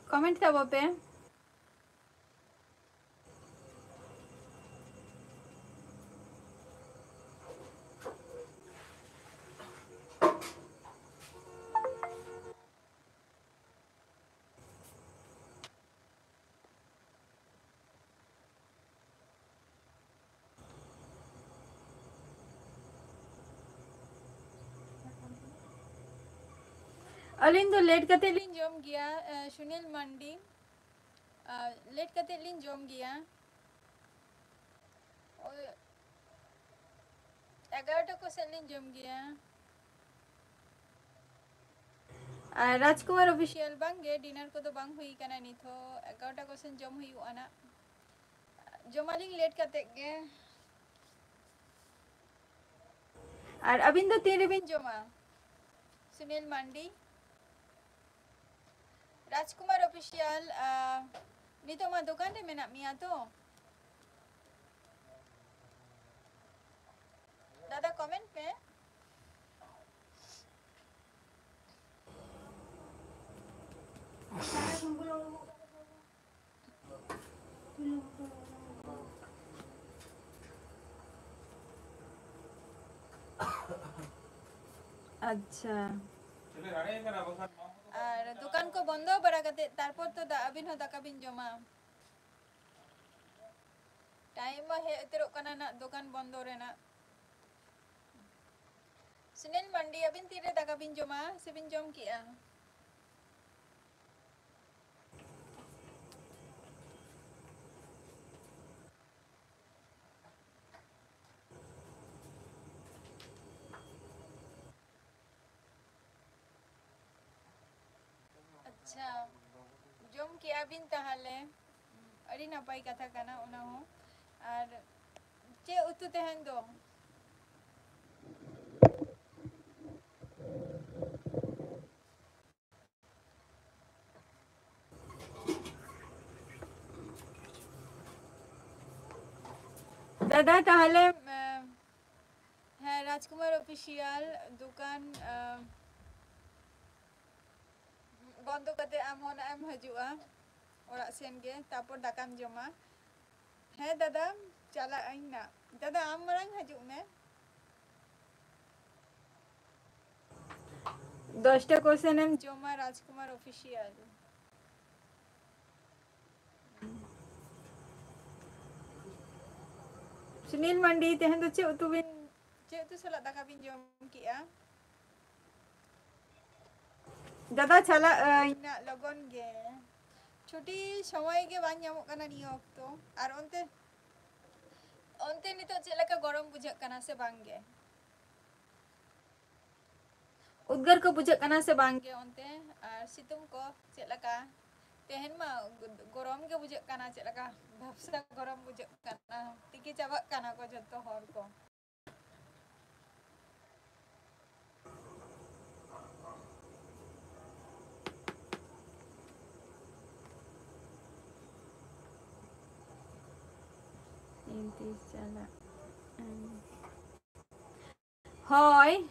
comment ᱛᱟᱵᱚ ᱯᱮ᱾ ᱟᱹᱞᱤᱧ ᱫᱚ ᱞᱮᱴ ᱠᱟᱛᱮ ᱞᱤᱧ ᱡᱚᱢ ᱜᱮᱭᱟ᱾ ᱟᱸ, ᱥᱩᱱᱤᱞ ᱢᱟᱱᱰᱤ, ᱟᱸ, ᱞᱮᱴ ᱠᱟᱛᱮ ᱞᱤᱧ ᱡᱚᱢ ᱜᱮᱭᱟ᱾ ᱳᱭ ᱮᱜᱟᱨᱚᱴᱟ ᱠᱚ ᱥᱮᱫ ᱞᱤᱧ ᱡᱚᱢ ᱜᱮᱭᱟ᱾ ᱟᱨ ᱨᱟᱡᱽᱠᱩᱢᱟᱨ ᱚᱯᱷᱤᱥᱤᱭᱟᱞ, ᱵᱟᱝ ᱜᱮ, ᱰᱤᱱᱟᱨ ᱠᱚᱫᱚ ᱵᱟᱝ ᱦᱩᱭ ᱠᱟᱱᱟ ᱱᱤᱛ ᱦᱚᱸ, ᱮᱜᱟᱨᱚᱴᱟ ᱠᱚ ᱥᱮᱱ ᱡᱚᱢ ᱦᱩᱭᱩᱜᱼᱟ ᱱᱟᱜ᱾ ᱡᱚᱢᱟᱞᱤᱧ ᱞᱮᱴ ᱠᱟᱛᱮ ᱜᱮ᱾ ᱟᱨ ᱟᱹᱵᱤᱱ ᱫᱚ ᱛᱤᱱ ᱨᱮᱵᱤᱱ ᱡᱚᱢᱟ? ᱥᱩᱱᱤᱞ ᱢᱟᱱᱰᱤ, ᱨᱟᱡᱽᱠᱩᱢᱟᱨ ᱚᱯᱷᱤᱥᱤᱭᱟᱞ, ᱟᱸ, ᱱᱤᱛᱚᱜ ᱢᱟ ᱫᱚᱠᱟᱱ ᱨᱮ ᱢᱮᱱᱟᱜ ᱢᱮᱭᱟ ᱛᱚ? ᱫᱟᱫᱟ, ᱠᱚᱢᱮᱱᱴ ᱯᱮ᱾ ᱟᱪᱪᱷᱟ᱾ ᱟᱨ ᱫᱚᱠᱟᱱ ᱠᱚ ᱵᱚᱱᱫᱚ ᱵᱟᱲᱟ ᱠᱟᱛᱮ ᱛᱟᱨᱯᱚᱨ ᱛᱚ ᱫᱟ-, ᱟᱹᱵᱤᱱ ᱦᱚᱸ ᱫᱟᱠᱟ ᱵᱤᱱ ᱡᱚᱢᱟ᱾ ᱴᱟᱭᱤᱢ ᱢᱟ ᱦᱮᱡ ᱩᱛᱟᱹᱨᱚᱜ ᱠᱟᱱᱟ ᱱᱟᱜ ᱫᱚᱠᱟᱱ ᱵᱚᱱᱫᱚ ᱨᱮᱱᱟᱜ᱾ ᱥᱩᱱᱤᱞ ᱢᱟᱱᱰᱤ, ᱟᱹᱵᱤᱱ ᱛᱤᱨᱮ ᱫᱟᱠᱟ ᱵᱤᱱ ᱡᱚᱢᱟ ᱥᱮ ᱵᱤᱱ ᱡᱚᱢ ᱠᱮᱜᱼᱟ? ᱟᱪᱪᱷᱟ, ᱡᱚᱢ ᱠᱮᱜᱼᱟ ᱵᱤᱱ ᱛᱟᱦᱚᱞᱮ? ᱟᱹᱰᱤ ᱱᱟᱯᱟᱭ ᱠᱟᱛᱷᱟ ᱠᱟᱱᱟ ᱚᱱᱟ ᱦᱚᱸ᱾ ᱟᱨ ᱪᱮᱫ ᱩᱛᱩ ᱛᱟᱦᱮᱱ ᱫᱚ? ᱫᱟᱫᱟ, ᱛᱟᱦᱚᱞᱮ, ᱮ, ᱦᱮᱸ, ᱨᱟᱡᱽᱠᱩᱢᱟᱨ ᱚᱯᱷᱤᱥᱤᱭᱟᱞ ᱫᱚᱠᱟᱱ, ᱮ, ᱵᱚᱱᱫᱚ ᱠᱟᱛᱮ ᱟᱢ ᱦᱚᱸ ᱱᱟᱜ ᱮᱢ ᱦᱤᱡᱩᱜᱼᱟ ᱚᱲᱟᱜ ᱥᱮᱱ ᱜᱮ, ᱛᱟᱯᱚᱨ ᱫᱟᱠᱟᱢ ᱡᱚᱢᱟ᱾ ᱦᱮᱸ ᱫᱟᱫᱟ, ᱪᱟᱞᱟᱜ ᱟᱹᱧ ᱱᱟᱜ᱾ ᱫᱟᱫᱟ, ᱟᱢ ᱢᱟᱲᱟᱝ ᱦᱤᱡᱩᱜ ᱢᱮ᱾ ᱫᱚᱥᱴᱟ ᱠᱚᱥᱮᱱ ᱮᱢ ᱡᱚᱢᱟ, ᱨᱟᱡᱽᱠᱩᱢᱟᱨ ᱚᱯᱷᱤᱥᱤᱭᱟᱞ᱾ ᱥᱩᱱᱤᱞ ᱢᱟᱱᱰᱤ, ᱛᱮᱦᱮᱧ ᱫᱚ ᱪᱮᱫ ᱩᱛᱩ ᱵᱤᱱ, ᱪᱮᱫ ᱩᱛᱩ ᱥᱟᱞᱟᱜ ᱫᱟᱠᱟ ᱵᱤᱱ ᱡᱚᱢ ᱠᱮᱜᱼᱟ? ᱫᱟᱫᱟ, ᱪᱟᱞᱟᱜ ᱟᱹᱧ ᱱᱟᱜ ᱞᱚᱜᱚᱱ ᱜᱮ᱾ ᱪᱷᱩᱴᱤ ᱥᱚᱢᱚᱭ ᱜᱮ ᱵᱟᱝ ᱧᱟᱢᱚᱜ ᱠᱟᱱᱟ ᱱᱤᱭᱟᱹ ᱚᱠᱛᱚ᱾ ᱟᱨ ᱚᱱᱛᱮ, ᱚᱱᱛᱮ ᱱᱤᱛᱚᱜ ᱪᱮᱫ ᱞᱮᱠᱟ ᱜᱚᱨᱚᱢ ᱵᱩᱡᱷᱟᱹᱜ ᱠᱟᱱᱟ ᱥᱮ ᱵᱟᱝ ᱜᱮ? ᱩᱫᱽᱜᱟᱹᱨ ᱠᱚ ᱵᱩᱡᱷᱟᱹᱜ ᱠᱟᱱᱟ ᱥᱮ ᱵᱟᱝ ᱜᱮ ᱚᱱᱛᱮ? ᱟᱨ ᱥᱤᱛᱩᱝ ᱠᱚ ᱪᱮᱫ ᱞᱮᱠᱟ? ᱛᱮᱦᱮᱧ ᱢᱟ ᱜᱚᱨᱚᱢ ᱜᱮ ᱵᱩᱡᱷᱟᱹᱜ ᱠᱟᱱᱟ, ᱪᱮᱫ ᱞᱮᱠᱟ ᱵᱷᱟᱵᱥᱟ ᱜᱚᱨᱚᱢ ᱵᱩᱡᱷᱟᱹᱜ ᱠᱟᱱᱟ, ᱛᱤᱠᱤ ᱪᱟᱵᱟᱜ ᱠᱟᱱᱟ ᱠᱚ ᱡᱚᱛᱚ ᱦᱚᱲ ᱠᱚ᱾ ᱤᱧ ᱛᱤᱥ ᱪᱟᱞᱟᱜ ᱟᱹᱧ? ᱦᱳᱭ᱾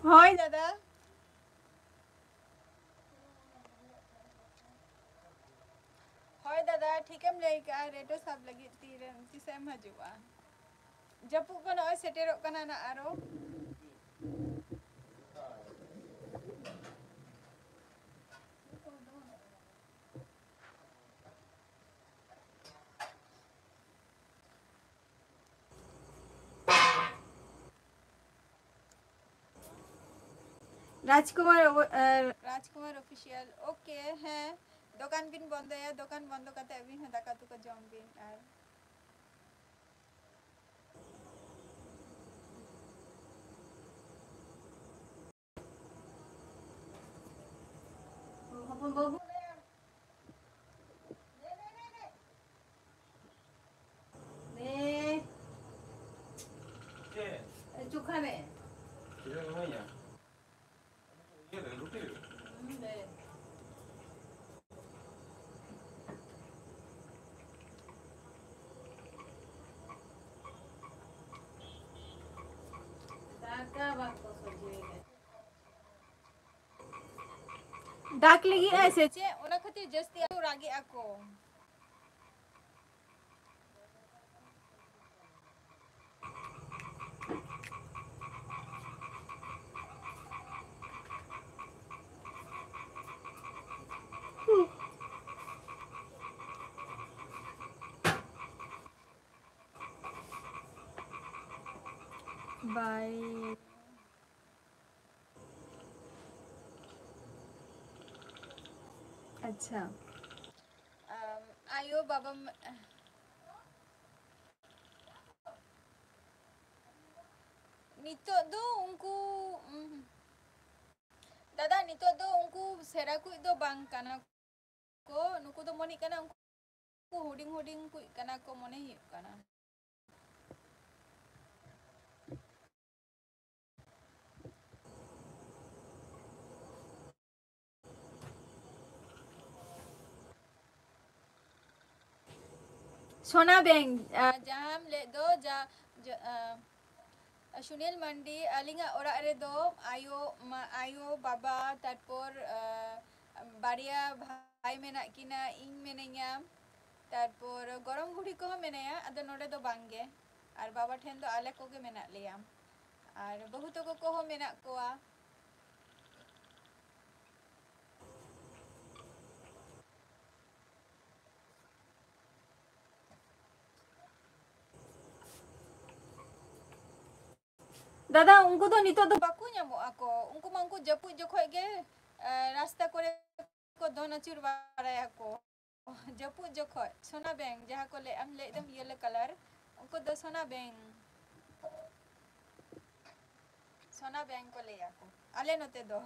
ᱦᱳᱭ ᱫᱟᱫᱟ᱾ ᱦᱳᱭ ᱫᱟᱫᱟ, ᱴᱷᱤᱠᱮᱢ ᱞᱟᱹᱭ ᱠᱟᱜᱼᱟ, ᱨᱮᱰᱤᱭᱳ ᱥᱟᱵ ᱞᱟᱹᱜᱤᱫ ᱛᱤᱨᱮᱢ, ᱛᱤᱥᱮᱢ ᱦᱤᱡᱩᱜᱼᱟ? ᱡᱟᱹᱯᱩᱫ ᱠᱚ ᱱᱚᱜᱼᱚᱭ ᱥᱮᱴᱮᱨᱚᱜ ᱠᱟᱱᱟ ᱱᱟᱜ ᱟᱨᱚ᱾ ᱨᱟᱡᱽᱠᱩᱢᱟᱨ ᱚᱵᱚ-, ᱮ, ᱨᱟᱡᱽᱠᱩᱢᱟᱨ ᱚᱯᱷᱤᱥᱤᱭᱟᱞ, ᱳᱠᱮ, ᱦᱮᱸ, ᱫᱚᱠᱟᱱ ᱵᱤᱱ ᱵᱚᱱᱫᱚᱭᱟ, ᱫᱚᱠᱟᱱ ᱵᱚᱱᱫᱚ ᱠᱟᱛᱮ ᱟᱹᱵᱤᱱ ᱦᱚᱸ ᱫᱟᱠᱟ ᱩᱛᱩ ᱠᱚ ᱡᱚᱢ ᱵᱤᱱ ᱟᱨ ᱦᱚᱯᱚᱱ ᱵᱟᱹᱵᱩ᱾ ᱱᱮ᱾ ᱪᱮᱫ? ᱪᱩᱠᱷᱟ ᱱᱮ᱾ ᱪᱮᱫ ᱮᱢ ᱤᱢᱟᱹᱧᱟ? ᱤᱭᱟᱹ ᱨᱮ, ᱨᱩᱴᱤ ᱨᱮ᱾ ᱦᱩᱸ, ᱫᱮ᱾ ᱫᱟᱠᱟ ᱵᱟᱠᱚ ᱥᱚᱡᱷᱮᱭᱮᱫᱟ᱾ ᱫᱟᱜᱽ ᱞᱟᱹᱜᱤᱫ ᱟᱭ ᱥᱮ ᱪᱮᱫ? ᱚᱱᱟ ᱠᱷᱟᱹᱛᱤᱨ ᱡᱟᱹᱥᱛᱤ ᱟᱨᱚ ᱨᱟᱜᱮᱜᱼᱟ ᱠᱚ᱾ ᱵᱟᱭ᱾ ᱟᱪᱪᱷᱟ᱾ ᱟᱢ, ᱟᱭᱳ ᱵᱟᱵᱟ ᱢ-, ᱱᱤᱛᱚᱜ ᱫᱚ ᱩᱱᱠᱩ, ᱩᱢ, ᱫᱟᱫᱟ, ᱱᱤᱛᱚᱜ ᱫᱚ ᱩᱱᱠᱩ ᱥᱮᱬᱟ ᱠᱩᱡ ᱫᱚ ᱵᱟᱝ ᱠᱟᱱᱟ ᱠᱚ, ᱱᱩᱠᱩ ᱫᱚ ᱢᱚᱱᱮᱜ ᱠᱟᱱᱟ ᱩᱱᱠᱩ ᱦᱩᱰᱤᱧ ᱦᱩᱰᱤᱧ ᱠᱩᱡ ᱠᱟᱱᱟ ᱠᱚ ᱢᱚᱱᱮ ᱦᱩᱭᱩᱜ ᱠᱟᱱᱟ᱾ ᱥᱳᱱᱟ ᱵᱮᱝ, ᱟ, ᱡᱟᱦᱟᱸᱢ ᱞᱟᱹᱭᱮᱫ ᱫᱚ, ᱡᱟ-, ᱡᱟ-, ᱟ, ᱥᱩᱱᱤᱞ ᱢᱟᱱᱰᱤ, ᱟᱹᱞᱤᱧᱟᱜ ᱚᱲᱟᱜ ᱨᱮᱫᱚ ᱟᱭᱳ, ᱢᱟ-, ᱟᱭᱳ, ᱵᱟᱵᱟ, ᱛᱟᱨᱯᱚᱨ, ᱟ, ᱵᱟᱨᱭᱟ ᱵᱷᱟᱭ ᱢᱮᱱᱟᱜ ᱠᱤᱱᱟ, ᱤᱧ ᱢᱮᱱᱟᱹᱧᱟ, ᱛᱟᱨᱯᱚᱨ ᱜᱚᱲᱚᱢ ᱵᱩᱰᱷᱤ ᱠᱚᱦᱚᱸ ᱢᱮᱱᱟᱭᱟ, ᱟᱫᱚ ᱱᱚᱰᱮ ᱫᱚ ᱵᱟᱝ ᱜᱮ᱾ ᱟᱨ ᱵᱟᱵᱟ ᱴᱷᱮᱱ ᱫᱚ ᱟᱞᱮ ᱠᱚᱜᱮ ᱢᱮᱱᱟᱜ ᱞᱮᱭᱟ᱾ ᱟᱨ ᱵᱟᱹᱦᱩ ᱛᱟᱠᱚ ᱠᱚᱦᱚᱸ ᱢᱮᱱᱟᱜ ᱠᱚᱣᱟ᱾ ᱫᱟᱫᱟ, ᱩᱱᱠᱩ ᱫᱚ ᱱᱤᱛᱚᱜ ᱫᱚ ᱵᱟᱠᱚ ᱧᱟᱢᱚᱜ ᱟᱠᱚ᱾ ᱩᱱᱠᱩ ᱢᱟ ᱩᱱᱠᱩ ᱡᱟᱹᱯᱩᱫ ᱡᱚᱠᱷᱚᱡ ᱜᱮ, ᱮ, ᱨᱟᱥᱛᱟ ᱠᱚᱨᱮ ᱠᱚ ᱫᱚᱱ ᱟᱹᱪᱩᱨ ᱵᱟᱲᱟᱭᱟᱠᱚ᱾ ᱡᱟᱹᱯᱩᱫ ᱡᱚᱠᱷᱚᱡ ᱥᱳᱱᱟ ᱵᱮᱝ, ᱡᱟᱦᱟᱸ ᱠᱚ ᱞᱟᱹᱭ, ᱟᱢ ᱞᱟᱹᱭᱮᱫ ᱫᱚᱢ yellow colour, ᱩᱱᱠᱩ ᱫᱚ ᱥᱳᱱᱟ ᱵᱮᱝ᱾ ᱥᱳᱱᱟ ᱵᱮᱝ ᱠᱚ ᱞᱟᱹᱭᱟ ᱠᱚ ᱟᱞᱮ ᱱᱚᱛᱮ ᱫᱚ᱾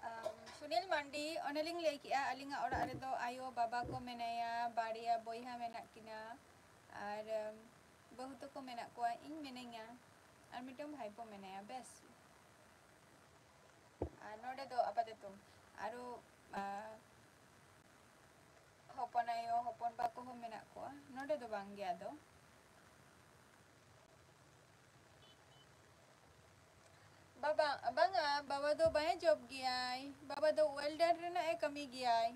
ᱟᱢ, ᱥᱩᱱᱤᱞ ᱢᱟᱱᱰᱤ, ᱚᱱᱮᱞᱤᱧ ᱞᱟᱹᱭ ᱠᱮᱜᱼᱟ, ᱟᱹᱞᱤᱧᱟᱜ ᱚᱲᱟᱜ ᱨᱮᱫᱚ ᱟᱭᱳ ᱵᱟᱵᱟ ᱠᱚ ᱢᱮᱱᱟᱭᱟ, ᱵᱟᱨᱭᱟ ᱵᱚᱭᱦᱟ ᱢᱮᱱᱟᱜ ᱠᱤᱱᱟ, ᱟᱨ, ᱟᱢ, ᱵᱟᱹᱦᱩ ᱛᱟᱠᱚ ᱢᱮᱱᱟᱜ ᱠᱚᱣᱟ, ᱤᱧ ᱢᱤᱱᱟᱹᱧᱟ, ᱟᱨ ᱢᱤᱫᱴᱟᱝ ᱵᱷᱟᱭᱯᱳ ᱢᱮᱱᱟᱭᱟ, ᱵᱮᱥ᱾ ᱟᱨ ᱱᱚᱰᱮ ᱫᱚ ᱟᱯᱟᱛᱚᱛᱚ ᱟᱨᱚ, ᱟ, ᱦᱚᱯᱚᱱ ᱟᱭᱳ, ᱦᱚᱯᱚᱱ ᱵᱟ ᱠᱚᱦᱚᱸ ᱢᱮᱱᱟᱜ ᱠᱚᱣᱟ᱾ ᱱᱚᱰᱮ ᱫᱚ ᱵᱟᱝ ᱜᱮ ᱟᱫᱚ᱾ ᱵᱟᱵᱟ, ᱵᱟᱝᱟ, ᱵᱟᱵᱟ ᱫᱚ ᱵᱟᱭ job ᱜᱮᱭᱟᱭ᱾ ᱵᱟᱵᱟ ᱫᱚ welder ᱨᱮᱱᱟᱜ ᱮ ᱠᱟᱹᱢᱤ ᱜᱮᱭᱟᱭ᱾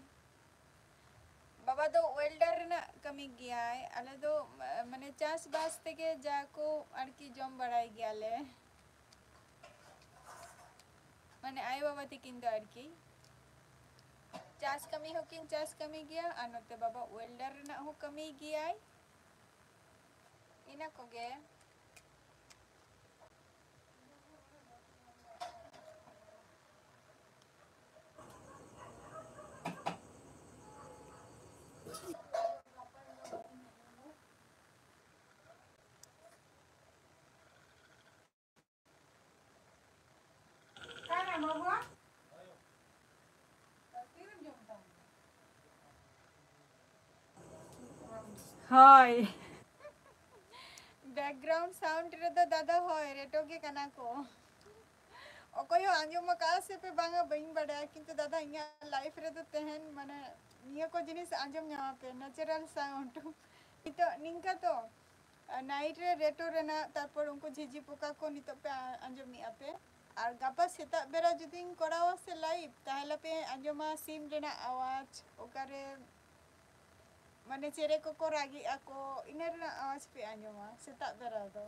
ᱵᱟᱵᱟ ᱫᱚ welder ᱨᱮᱱᱟᱜ ᱠᱟᱹᱢᱤ ᱜᱮᱭᱟᱭ᱾ ᱟᱞᱮ ᱫᱚ, ᱢᱟᱱᱮ, ᱪᱟᱥᱵᱟᱥ ᱛᱮᱜᱮ ᱡᱟ ᱠᱚ ᱟᱨᱠᱤ ᱡᱚᱢ ᱵᱟᱲᱟᱭ ᱜᱮᱭᱟᱞᱮ᱾ ᱢᱟᱱᱮ, ᱟᱭᱳ ᱵᱟᱵᱟ ᱛᱟᱹᱠᱤᱱ ᱫᱚ ᱟᱨᱠᱤ ᱪᱟᱥ ᱠᱟᱹᱢᱤ ᱦᱚᱸᱠᱤᱱ ᱪᱟᱥ ᱠᱟᱹᱢᱤ ᱜᱮᱭᱟ, ᱟᱨ ᱱᱚᱛᱮ ᱵᱟᱵᱟ welder ᱨᱮᱱᱟᱜ ᱦᱚᱸ ᱠᱟᱹᱢᱤ ᱜᱮᱭᱟᱭ᱾ ᱤᱱᱟᱹ ᱠᱚᱜᱮ᱾ ᱦᱳᱭ᱾ Background sound ᱨᱮᱫᱚ ᱫᱟᱫᱟ, ᱦᱳᱭ, ᱨᱮᱴᱳ ᱜᱮ ᱠᱟᱱᱟ ᱠᱚ᱾ ᱚᱠᱚᱭ ᱦᱚᱸ ᱟᱸᱡᱚᱢ ᱟᱠᱟᱫᱼᱟ ᱥᱮ ᱯᱮ ᱵᱟᱝᱟ, ᱵᱟᱹᱧ ᱵᱟᱰᱟᱭᱟ, ᱠᱤᱱᱛᱩ ᱫᱟᱫᱟ, ᱤᱧᱟᱹᱜ life ᱨᱮᱫᱚ ᱛᱮᱦᱮᱧ, ᱢᱟᱱᱮ, ᱱᱤᱭᱟᱹ ᱠᱚ ᱡᱤᱱᱤᱥ ᱟᱸᱡᱚᱢ ᱧᱟᱢᱟ ᱯᱮ, natural sound᱾ ᱱᱤᱛᱚᱜ ᱱᱤᱝᱠᱟ ᱛᱚ, night ᱨᱮ ᱨᱮᱴᱳ ᱨᱮᱱᱟᱜ, ᱛᱟᱨᱯᱚᱨ ᱩᱱᱠᱩ ᱡᱷᱤᱡᱤ ᱯᱚᱠᱟ ᱠᱚ ᱱᱤᱛᱚᱜ ᱯᱮ ᱟ-, ᱟᱸᱡᱚᱢᱮᱜᱼᱟ ᱯᱮ᱾ ᱟᱨ ᱜᱟᱯᱟ ᱥᱮᱛᱟᱜ ᱵᱮᱲᱟ ᱡᱩᱫᱤᱧ ᱠᱚᱨᱟᱣᱟ ᱥᱮ live, ᱛᱟᱦᱚᱞᱮ ᱯᱮ ᱟᱸᱡᱚᱢᱟ ᱥᱤᱢ ᱨᱮᱱᱟᱜ ᱟᱣᱟᱡᱽ, ᱚᱠᱟᱨᱮ, ᱢᱟᱱᱮ, ᱪᱮᱬᱮ ᱠᱚᱠᱚ ᱨᱟᱜᱮᱜᱼᱟ ᱠᱚ, ᱤᱱᱟᱹ ᱨᱮᱱᱟᱜ ᱟᱣᱟᱡᱽ ᱯᱮ ᱟᱸᱡᱚᱢᱟ ᱥᱮᱛᱟᱜ ᱵᱮᱲᱟ ᱫᱚ᱾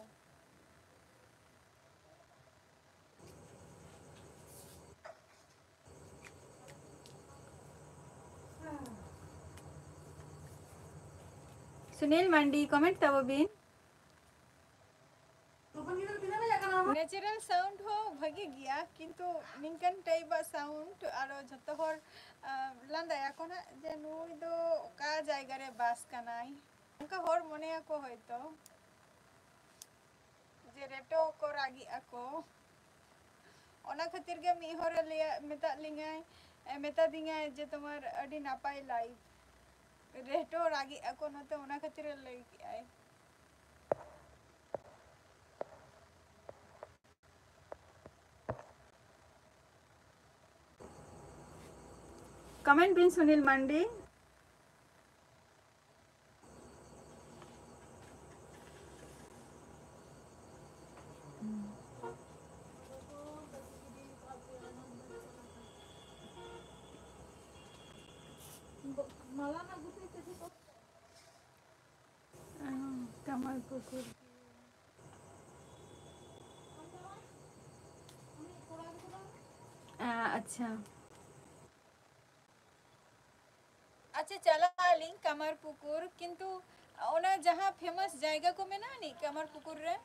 ᱥᱩᱱᱤᱞ ᱢᱟᱱᱰᱤ, comment ᱛᱟᱵᱚ ᱵᱤᱱ᱾ Natural sound ᱦᱚᱸ ᱵᱷᱟᱜᱮ ᱜᱮᱭᱟ, ᱠᱤᱱᱛᱩ ᱱᱤᱝᱠᱟᱱ type ᱟᱜ sound ᱟᱨᱚ ᱡᱷᱚᱛᱚ ᱦᱚᱲ, ᱟᱸ, ᱞᱟᱸᱫᱟᱭᱟᱠᱚ ᱱᱟᱜ ᱡᱮ ᱱᱩᱭ ᱫᱚ ᱚᱠᱟ ᱡᱟᱭᱜᱟ ᱨᱮ ᱵᱟᱥ ᱠᱟᱱᱟᱭ, ᱚᱱᱠᱟ ᱦᱚᱲ ᱢᱚᱱᱮᱭᱟᱠᱚ ᱦᱚᱭᱛᱚ᱾ ᱡᱮ ᱨᱮᱴᱚ ᱠᱚ ᱨᱟᱜᱮᱜᱼᱟ ᱠᱚ᱾ ᱚᱱᱟ ᱠᱷᱟᱹᱛᱤᱨ ᱜᱮ ᱢᱤᱫ ᱦᱚᱲᱮ ᱞᱟᱹᱭᱟ, ᱢᱮᱛᱟᱫ ᱞᱤᱧᱟᱭ, ᱮ, ᱢᱮᱛᱟ ᱫᱤᱧᱟᱭ ᱡᱮ, "ᱛᱳᱢᱟᱨ ᱟᱹᱰᱤ ᱱᱟᱯᱟᱭ live, ᱨᱮᱴᱚ ᱨᱟᱜᱮᱜᱼᱟ ᱠᱚ ᱱᱚᱛᱮ", ᱚᱱᱟ ᱠᱷᱟᱹᱛᱤᱨᱮ ᱞᱟᱹᱭ ᱠᱮᱜᱼᱟᱭ᱾ Comment ᱵᱤᱱ ᱥᱩᱱᱤᱞ ᱢᱟᱱᱰᱤ᱾ ᱠᱟᱢᱟᱨ ᱯᱩᱠᱩᱨ᱾ ᱟ, ᱟᱪᱪᱷᱟ᱾ ᱟᱪᱪᱷᱟ, ᱪᱟᱞᱟᱜ ᱟᱹᱞᱤᱧ ᱠᱟᱢᱟᱨ ᱯᱩᱠᱩᱨ, ᱠᱤᱱᱛᱩ ᱚᱱᱟ ᱡᱟᱦᱟᱸ famous ᱡᱟᱭᱜᱟ ᱠᱚ ᱢᱮᱱᱟᱜᱼᱟ ᱱᱤ ᱠᱟᱢᱟᱨ ᱯᱩᱠᱩᱨ ᱨᱮ?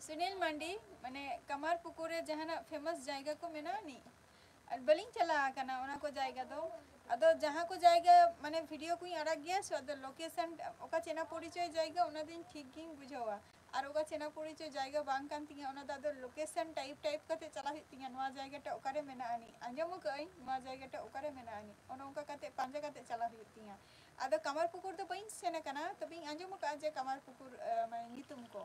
ᱥᱩᱱᱤᱞ ᱢᱟᱱᱰᱤ, ᱢᱟᱱᱮ ᱠᱟᱢᱟᱨ ᱯᱩᱠᱩᱨ ᱨᱮ ᱡᱟᱦᱟᱱᱟᱜ famous ᱡᱟᱭᱜᱟ ᱠᱚ ᱢᱮᱱᱟᱜᱼᱟ ᱱᱤ? ᱟᱨ ᱵᱟᱹᱞᱤᱧ ᱪᱟᱞᱟᱣ ᱟᱠᱟᱱᱟ ᱚᱱᱟ ᱠᱚ ᱡᱟᱭᱜᱟ ᱫᱚ᱾ ᱟᱫᱚ ᱡᱟᱦᱟᱸ ᱠᱚ ᱡᱟᱭᱜᱟ, ᱢᱟᱱᱮ, video ᱠᱚᱧ ᱟᱲᱟᱜ ᱜᱮᱭᱟ ᱥᱮ, ᱟᱫᱚ location, ᱚᱠᱟ ᱪᱮᱱᱟ ᱯᱚᱨᱤᱪᱚᱭ ᱡᱟᱭᱜᱟ, ᱚᱱᱟ ᱫᱚᱧ ᱴᱷᱤᱠ ᱜᱤᱧ ᱵᱩᱡᱷᱟᱹᱣᱟ᱾ ᱟᱨ ᱚᱠᱟ ᱪᱮᱱᱟ ᱯᱚᱨᱤᱪᱚᱭ ᱡᱟᱭᱜᱟ ᱵᱟᱝ ᱠᱟᱱ ᱛᱤᱧᱟᱹ, ᱚᱱᱟ ᱫᱚ ᱟᱫᱚ location type type ᱠᱟᱛᱮ ᱪᱟᱞᱟᱜ ᱦᱩᱭᱩᱜ ᱛᱤᱧᱟᱹ᱾ ᱱᱚᱣᱟ ᱡᱟᱭᱜᱟᱴᱟᱜ ᱚᱠᱟᱨᱮ ᱢᱮᱱᱟᱜᱼᱟ ᱱᱤ? ᱟᱸᱡᱚᱢ ᱟᱠᱟᱫᱟᱹᱧ ᱱᱚᱣᱟ ᱡᱟᱭᱜᱟᱴᱟᱜ ᱚᱠᱟᱨᱮ ᱢᱮᱱᱟᱜᱼᱟ ᱱᱤ? ᱚᱱᱮ ᱚᱱᱠᱟ ᱠᱟᱛᱮ ᱯᱟᱸᱡᱟ ᱠᱟᱛᱮ ᱪᱟᱞᱟᱜ ᱦᱩᱭᱩᱜ ᱛᱤᱧᱟᱹ᱾ ᱟᱫᱚ ᱠᱟᱢᱟᱨ ᱯᱩᱠᱩᱨ ᱫᱚ ᱵᱟᱹᱧ ᱥᱮᱱ ᱟᱠᱟᱱᱟ, ᱛᱚᱵᱮᱧ ᱟᱸᱡᱚᱢ ᱟᱠᱟᱫᱼᱟ ᱡᱮ ᱠᱟᱢᱟᱨ ᱯᱩᱠᱩᱨ, ᱟᱸ, ᱢᱟᱱᱮ, ᱧᱩᱛᱩᱢ ᱠᱚ᱾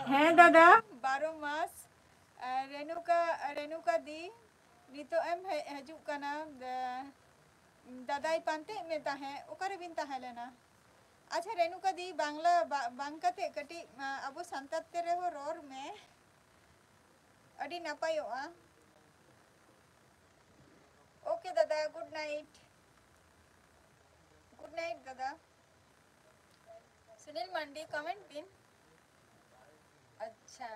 ᱦᱮᱸ ᱫᱟᱫᱟ᱾ ᱵᱟᱨᱚ ᱢᱟᱥ, ᱟᱨ ᱨᱮᱱᱩᱠᱟ, ᱨᱮᱱᱩᱠᱟ ᱫᱤ, ᱱᱤᱛᱚᱜ ᱮᱢ ᱦᱮᱡ, ᱦᱤᱡᱩᱜ ᱠᱟᱱᱟ? ᱫᱟ-, ᱫᱟᱫᱟᱭ ᱯᱟᱱᱛᱮᱭᱮᱫ ᱢᱮ ᱛᱟᱦᱮᱸᱫ, ᱚᱠᱟᱨᱮᱵᱤᱱ ᱛᱟᱦᱮᱸ ᱞᱮᱱᱟ? ᱟᱪᱪᱷᱟ ᱨᱮᱱᱩᱠᱟ ᱫᱤ, ᱵᱟᱝᱞᱟ ᱵᱟ-, ᱵᱟᱝ ᱠᱟᱛᱮ ᱠᱟᱹᱴᱤᱡ, ᱟ, ᱟᱵᱚ ᱥᱟᱱᱛᱟᱲ ᱛᱮ ᱨᱮᱦᱚᱸ ᱨᱚᱲ ᱢᱮ, ᱟᱹᱰᱤ ᱱᱟᱯᱟᱭᱚᱜᱼᱟ᱾ Okay ᱫᱟᱫᱟ, good night᱾ Good night ᱫᱟᱫᱟ᱾ ᱥᱩᱱᱤᱞ ᱢᱟᱱᱰᱤ, comment ᱵᱤᱱ᱾ ᱟᱪᱪᱷᱟ,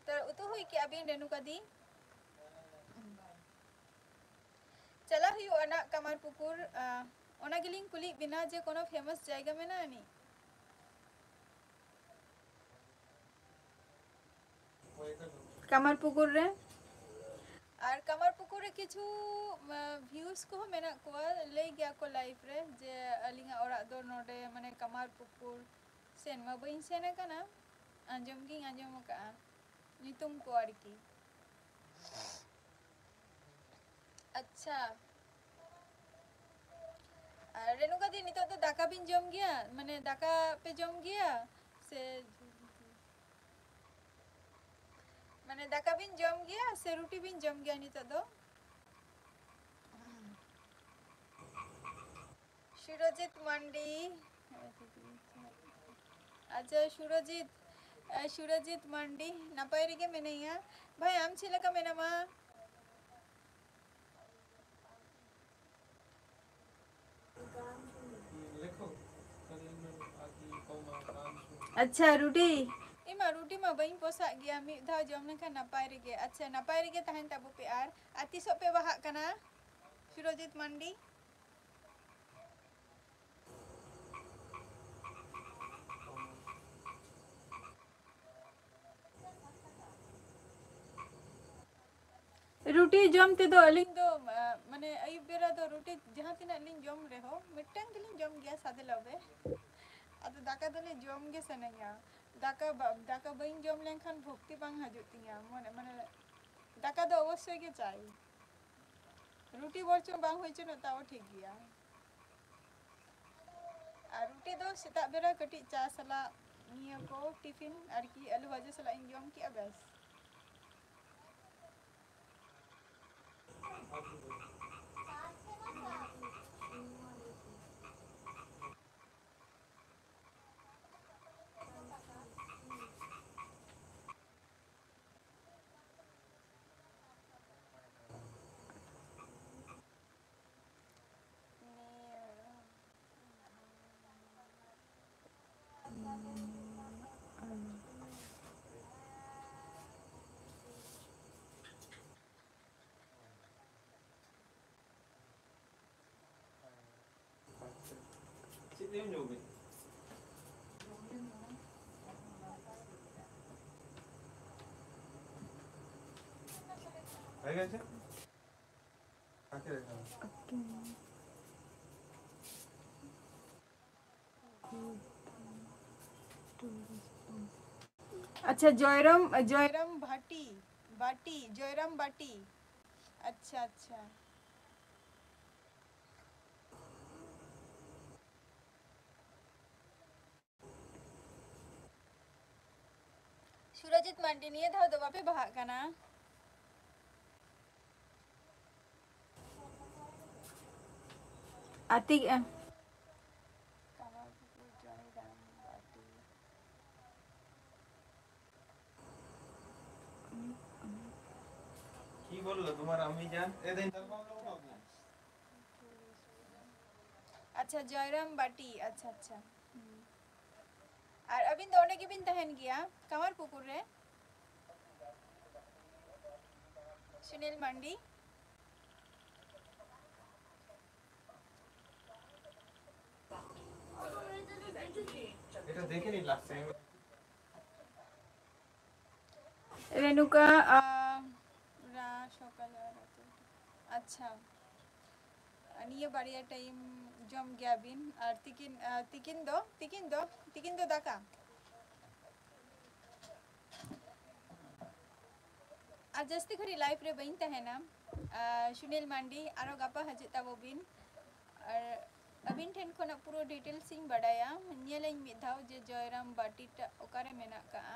ᱛᱚ ᱩᱛᱩ ᱦᱩᱭ ᱠᱮᱜᱼᱟ ᱵᱤᱱ ᱨᱮᱱᱩᱠᱟ ᱫᱤ? ᱪᱟᱞᱟᱜ ᱦᱩᱭᱩᱜᱼᱟ ᱱᱟᱜ ᱠᱟᱢᱟᱨ ᱯᱩᱠᱩᱨ᱾ ᱟᱸ, ᱚᱱᱟ ᱜᱮᱞᱤᱧ ᱠᱩᱞᱤᱭᱮᱫ ᱵᱤᱱᱟ ᱡᱮ ᱠᱳᱱᱳ famous ᱡᱟᱭᱜᱟ ᱢᱮᱱᱟᱜᱼᱟ ᱱᱤ? ᱠᱟᱢᱟᱨ ᱯᱩᱠᱩᱨ ᱨᱮ᱾ ᱟᱨ ᱠᱟᱢᱟᱨ ᱯᱩᱠᱩᱨ ᱨᱮ ᱠᱤᱪᱷᱩ, ᱟᱸ, views ᱠᱚᱦᱚᱸ ᱢᱮᱱᱟᱜ ᱠᱚᱣᱟ, ᱞᱟᱹᱭ ᱜᱮᱭᱟ ᱠᱚ live ᱨᱮ ᱡᱮ ᱟᱹᱞᱤᱧᱟᱜ ᱚᱲᱟᱜ ᱫᱚ ᱱᱚᱰᱮ, ᱢᱟᱱᱮ, ᱠᱟᱢᱟᱨ ᱯᱩᱠᱩᱨ᱾ ᱥᱮᱱ ᱢᱟ ᱵᱟᱹᱧ ᱥᱮᱱ ᱟᱠᱟᱱᱟ, ᱟᱸᱡᱚᱢ ᱜᱤᱧ ᱟᱸᱡᱚᱢ ᱟᱠᱟᱫᱼᱟ ᱧᱩᱛᱩᱢ ᱠᱚ ᱟᱨᱠᱤ᱾ ᱟᱪᱪᱷᱟ᱾ ᱟᱨ ᱨᱮᱱᱩᱠᱟ ᱫᱤ, ᱱᱤᱛᱚᱜ ᱫᱚ ᱫᱟᱠᱟ ᱵᱤᱱ ᱡᱚᱢ ᱜᱮᱭᱟ? ᱢᱟᱱᱮ, ᱫᱟᱠᱟ ᱯᱮ ᱡᱚᱢ ᱜᱮᱭᱟ ᱥᱮ, ᱢᱟᱱᱮ, ᱫᱟᱠᱟ ᱵᱤᱱ ᱡᱚᱢ ᱜᱮᱭᱟ ᱥᱮ ᱨᱩᱴᱤ ᱵᱤᱱ ᱡᱚᱢ ᱜᱮᱭᱟ ᱱᱤᱛᱚᱜ ᱫᱚ? ᱥᱩᱨᱚᱡᱤᱛ ᱢᱟᱱᱰᱤ᱾ ᱟᱪᱪᱷᱟ, ᱥᱩᱨᱚᱡᱤᱛ, ᱮ, ᱥᱩᱨᱚᱡᱤᱛ ᱢᱟᱱᱰᱤ, ᱱᱟᱯᱟᱭ ᱨᱮᱜᱮ ᱢᱮᱱᱟᱭᱟ᱾ ᱵᱷᱟᱭ, ᱟᱢ ᱪᱮᱫ ᱞᱮᱠᱟ ᱢᱮᱱᱟᱢᱟ? ᱟᱪᱪᱷᱟ, ᱨᱩᱴᱤ᱾ ᱤᱧ ᱢᱟ ᱨᱩᱴᱤ ᱢᱟ ᱵᱟᱹᱧ ᱯᱚᱥᱟᱜ ᱜᱮᱭᱟ, ᱢᱤᱫ ᱫᱷᱟᱣ ᱡᱚᱢ ᱞᱮᱠᱷᱟᱱ ᱱᱟᱯᱟᱭ ᱨᱮᱜᱮ᱾ ᱟᱪᱪᱷᱟ, ᱱᱟᱯᱟᱭ ᱨᱮᱜᱮ ᱛᱟᱦᱮᱱ ᱛᱟᱵᱚ ᱯᱮ᱾ ᱟᱨ, ᱟᱨ ᱛᱤᱥᱚᱜ ᱯᱮ ᱵᱟᱦᱟᱜ ᱠᱟᱱᱟ? ᱥᱩᱨᱚᱡᱤᱛ ᱢᱟᱱᱰᱤ᱾ ᱨᱩᱴᱤ ᱡᱚᱢ ᱛᱮᱫᱚ ᱟᱹᱞᱤᱧ ᱫᱚ, ᱟ, ᱢᱟᱱᱮ, ᱟᱹᱭᱩᱵ ᱵᱮᱲᱟ ᱫᱚ ᱨᱩᱴᱤ ᱡᱟᱦᱟᱸ ᱛᱤᱱᱟᱹᱜ ᱞᱤᱧ ᱡᱚᱢ ᱨᱮᱦᱚᱸ, ᱢᱤᱫᱴᱟᱝ ᱜᱮᱞᱤᱧ ᱡᱚᱢ ᱜᱮᱭᱟ, ᱥᱟᱫᱮ ᱞᱟᱵᱮ᱾ ᱟᱫᱚ ᱫᱟᱠᱟ ᱫᱚᱞᱮ ᱡᱚᱢ ᱜᱮ ᱥᱟᱱᱟᱧᱟ᱾ ᱫᱟᱠᱟ ᱵᱟ-, ᱫᱟᱠᱟ ᱵᱟᱹᱧ ᱡᱚᱢ ᱞᱮᱱᱠᱷᱟᱱ ᱵᱷᱚᱠᱛᱤ ᱵᱟᱝ ᱦᱤᱡᱩᱜ ᱛᱤᱧᱟ ᱢᱚᱱᱮ, ᱢᱟᱱᱮ, ᱫᱟᱠᱟ ᱫᱚ ᱚᱵᱚᱥᱥᱳᱭ ᱜᱮ ᱪᱟᱭ᱾ ᱨᱩᱴᱤ ᱵᱚᱨᱪᱚᱝ ᱵᱟᱝ ᱦᱩᱭ ᱦᱚᱪᱚᱱᱚᱜ, ᱛᱟᱣ ᱴᱷᱤᱠ ᱜᱮᱭᱟ᱾ ᱟᱨ ᱨᱩᱴᱤ ᱫᱚ ᱥᱮᱛᱟᱜ ᱵᱮᱲᱟ ᱠᱟᱹᱴᱤᱡ ᱪᱟ ᱥᱟᱞᱟᱜ, ᱱᱤᱭᱟᱹ ᱠᱚ ᱴᱤᱯᱷᱤᱱ ᱟᱨᱠᱤ, ᱟᱹᱞᱩ ᱵᱷᱟᱡᱟ ᱥᱟᱞᱟᱜ ᱤᱧ ᱡᱚᱢ ᱠᱮᱜᱼᱟ, ᱵᱮᱥ᱾ ᱪᱮᱫ ᱮᱢ ᱡᱚᱢᱮᱫ? ᱵᱷᱟᱜᱮ ᱟᱪᱪᱷᱟ? ᱟᱪᱪᱷᱟ, ᱟᱪᱪᱷᱟ᱾ ᱟᱪᱪᱷᱟ, ᱡᱚᱭᱨᱟᱢ, ᱡᱚᱭᱨᱟᱢ ᱵᱷᱟᱴᱤ, ᱵᱟᱴᱤ, ᱡᱚᱭᱨᱟᱢ ᱵᱟᱴᱤ᱾ ᱟᱪᱪᱷᱟ, ᱟᱪᱪᱷᱟ᱾ ᱥᱩᱨᱚᱡᱤᱛ ᱢᱟᱱᱰᱤ, ᱱᱤᱭᱟᱹ ᱫᱷᱟᱣ ᱫᱚ ᱵᱟᱯᱮ ᱵᱟᱦᱟᱜ ᱠᱟᱱᱟ? ᱟᱛᱤ, ᱮ᱾ কি বললো তোমার আমি জান? এ দিন তার বাবা লোক হবে। আচ্ছা, জয়রাম বাটি। আচ্ছা, আচ্ছা। হুম। ᱟᱨ ᱟᱹᱵᱤᱱ ᱫᱚ ᱚᱸᱰᱮ ᱜᱮᱵᱤᱱ ᱛᱟᱦᱮᱱ ᱜᱮᱭᱟ, ᱠᱟᱢᱟᱨ ᱯᱩᱠᱩᱨ ᱨᱮ? ᱥᱩᱱᱤᱞ ᱢᱟᱱᱰᱤ᱾ এটা দেখে নিন লাস্ট টাইম। রেণুকা, আহ, রা-, সকালে আর রাতে। আচ্ছা। ᱱᱤᱭᱟᱹ ᱵᱟᱨᱭᱟ ᱴᱟᱭᱤᱢ ᱡᱚᱢ ᱜᱮᱭᱟ ᱵᱤᱱ? ᱟᱨ ᱛᱤᱠᱤᱱ, ᱟᱨ ᱛᱤᱠᱤᱱ ᱫᱚ, ᱛᱤᱠᱤᱱ ᱫᱚ, ᱛᱤᱠᱤᱱ ᱫᱚ ᱫᱟᱠᱟ? ᱟᱨ ᱡᱟᱹᱥᱛᱤ ᱜᱷᱟᱹᱲᱤᱡ ᱞᱟᱭᱤᱵᱷ ᱨᱮ ᱵᱟᱹᱧ ᱛᱟᱦᱮᱱᱟ᱾ ᱟᱨ ᱥᱩᱱᱤᱞ ᱢᱟᱱᱰᱤ, ᱟᱨᱚ ᱜᱟᱯᱟ ᱦᱤᱡᱩᱜ ᱛᱟᱵᱚ ᱵᱤᱱ᱾ ᱟᱨ ᱟᱹᱵᱤᱱ ᱴᱷᱮᱱ ᱠᱷᱚᱱᱟᱜ ᱯᱩᱨᱟᱹ ᱰᱤᱴᱮᱞᱥ ᱤᱧ ᱵᱟᱰᱟᱭᱟ᱾ ᱧᱮᱞᱟᱹᱧ ᱢᱤᱫ ᱫᱷᱟᱣ ᱡᱮ ᱡᱚᱭᱨᱟᱢ ᱵᱟᱴᱤᱴᱟ ᱚᱠᱟᱨᱮ ᱢᱮᱱᱟᱜ ᱠᱟᱜᱼᱟ᱾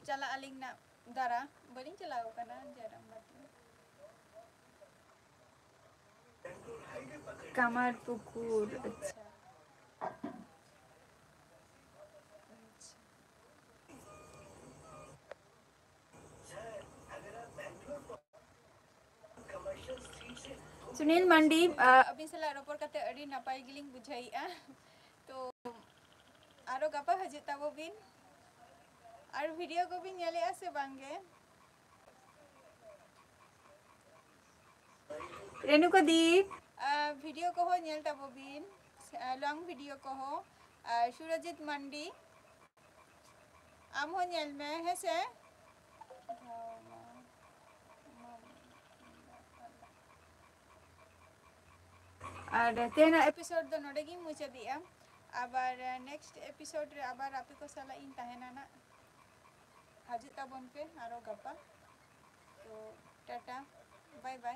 ᱪᱟᱞᱟᱜ ᱟᱹᱞᱤᱧ ᱱᱟᱜ ᱫᱟᱨᱟ, ᱵᱟᱹᱞᱤᱧ ᱪᱟᱞᱟᱣ ᱟᱠᱟᱱᱟ ᱡᱚᱭᱨᱟᱢ ᱵᱟᱴᱤ᱾ ᱠᱟᱢᱟᱨ ᱯᱩᱠᱩᱨ, ᱟᱪᱪᱷᱟ᱾ ᱟᱪᱪᱷᱟ᱾ ᱥᱩᱱᱤᱞ ᱢᱟᱱᱰᱤ, ᱟ, ᱟᱹᱵᱤᱱ ᱥᱟᱞᱟᱜ ᱨᱚᱯᱚᱲ ᱠᱟᱛᱮ ᱟᱹᱰᱤ ᱱᱟᱯᱟᱭ ᱜᱮᱞᱤᱧ ᱵᱩᱡᱷᱟᱹᱣᱮᱫᱼᱟ᱾ ᱛᱚ, ᱟᱨᱚ ᱜᱟᱯᱟ ᱦᱤᱡᱩᱜ ᱛᱟᱵᱚ ᱵᱤᱱ᱾ ᱟᱨ ᱵᱷᱤᱰᱤᱭᱳ ᱠᱚᱵᱤᱱ ᱧᱮᱞᱮᱫᱼᱟ ᱥᱮ ᱵᱟᱝ ᱜᱮ? ᱨᱮᱱᱩᱠᱟ ᱫᱤ, ᱟ, ᱵᱷᱤᱰᱤᱭᱳ ᱠᱚᱦᱚᱸ ᱧᱮᱞ ᱛᱟᱵᱚ ᱵᱤᱱ, ᱟ, ᱞᱚᱝ ᱵᱷᱤᱰᱤᱭᱳ ᱠᱚᱦᱚᱸ᱾ ᱟ, ᱥᱩᱨᱚᱡᱤᱛ ᱢᱟᱱᱰᱤ, ᱟᱢ ᱦᱚᱸ ᱧᱮᱞ ᱢᱮ, ᱦᱮᱸ ᱥᱮ? ᱟᱨ ᱛᱮᱦᱮᱧᱟᱜ ᱮᱯᱤᱥᱳᱰ ᱫᱚ ᱱᱚᱰᱮ ᱜᱤᱧ ᱢᱩᱪᱟᱹᱫᱮᱜᱼᱟ᱾ ᱟᱵᱟᱨ ᱱᱮᱠᱥᱴ ᱮᱯᱤᱥᱳᱰ ᱨᱮ ᱟᱵᱟᱨ ᱟᱯᱮ ᱠᱚ ᱥᱟᱞᱟᱜ ᱤᱧ ᱛᱟᱦᱮᱱᱟ ᱱᱟᱜ᱾ ᱦᱤᱡᱩᱜ ᱛᱟᱵᱚᱱ ᱯᱮ ᱟᱨᱚ ᱜᱟᱯᱟ᱾ ᱛᱚ, ᱴᱟᱴᱟ, ᱵᱟᱭ ᱵᱟᱭ᱾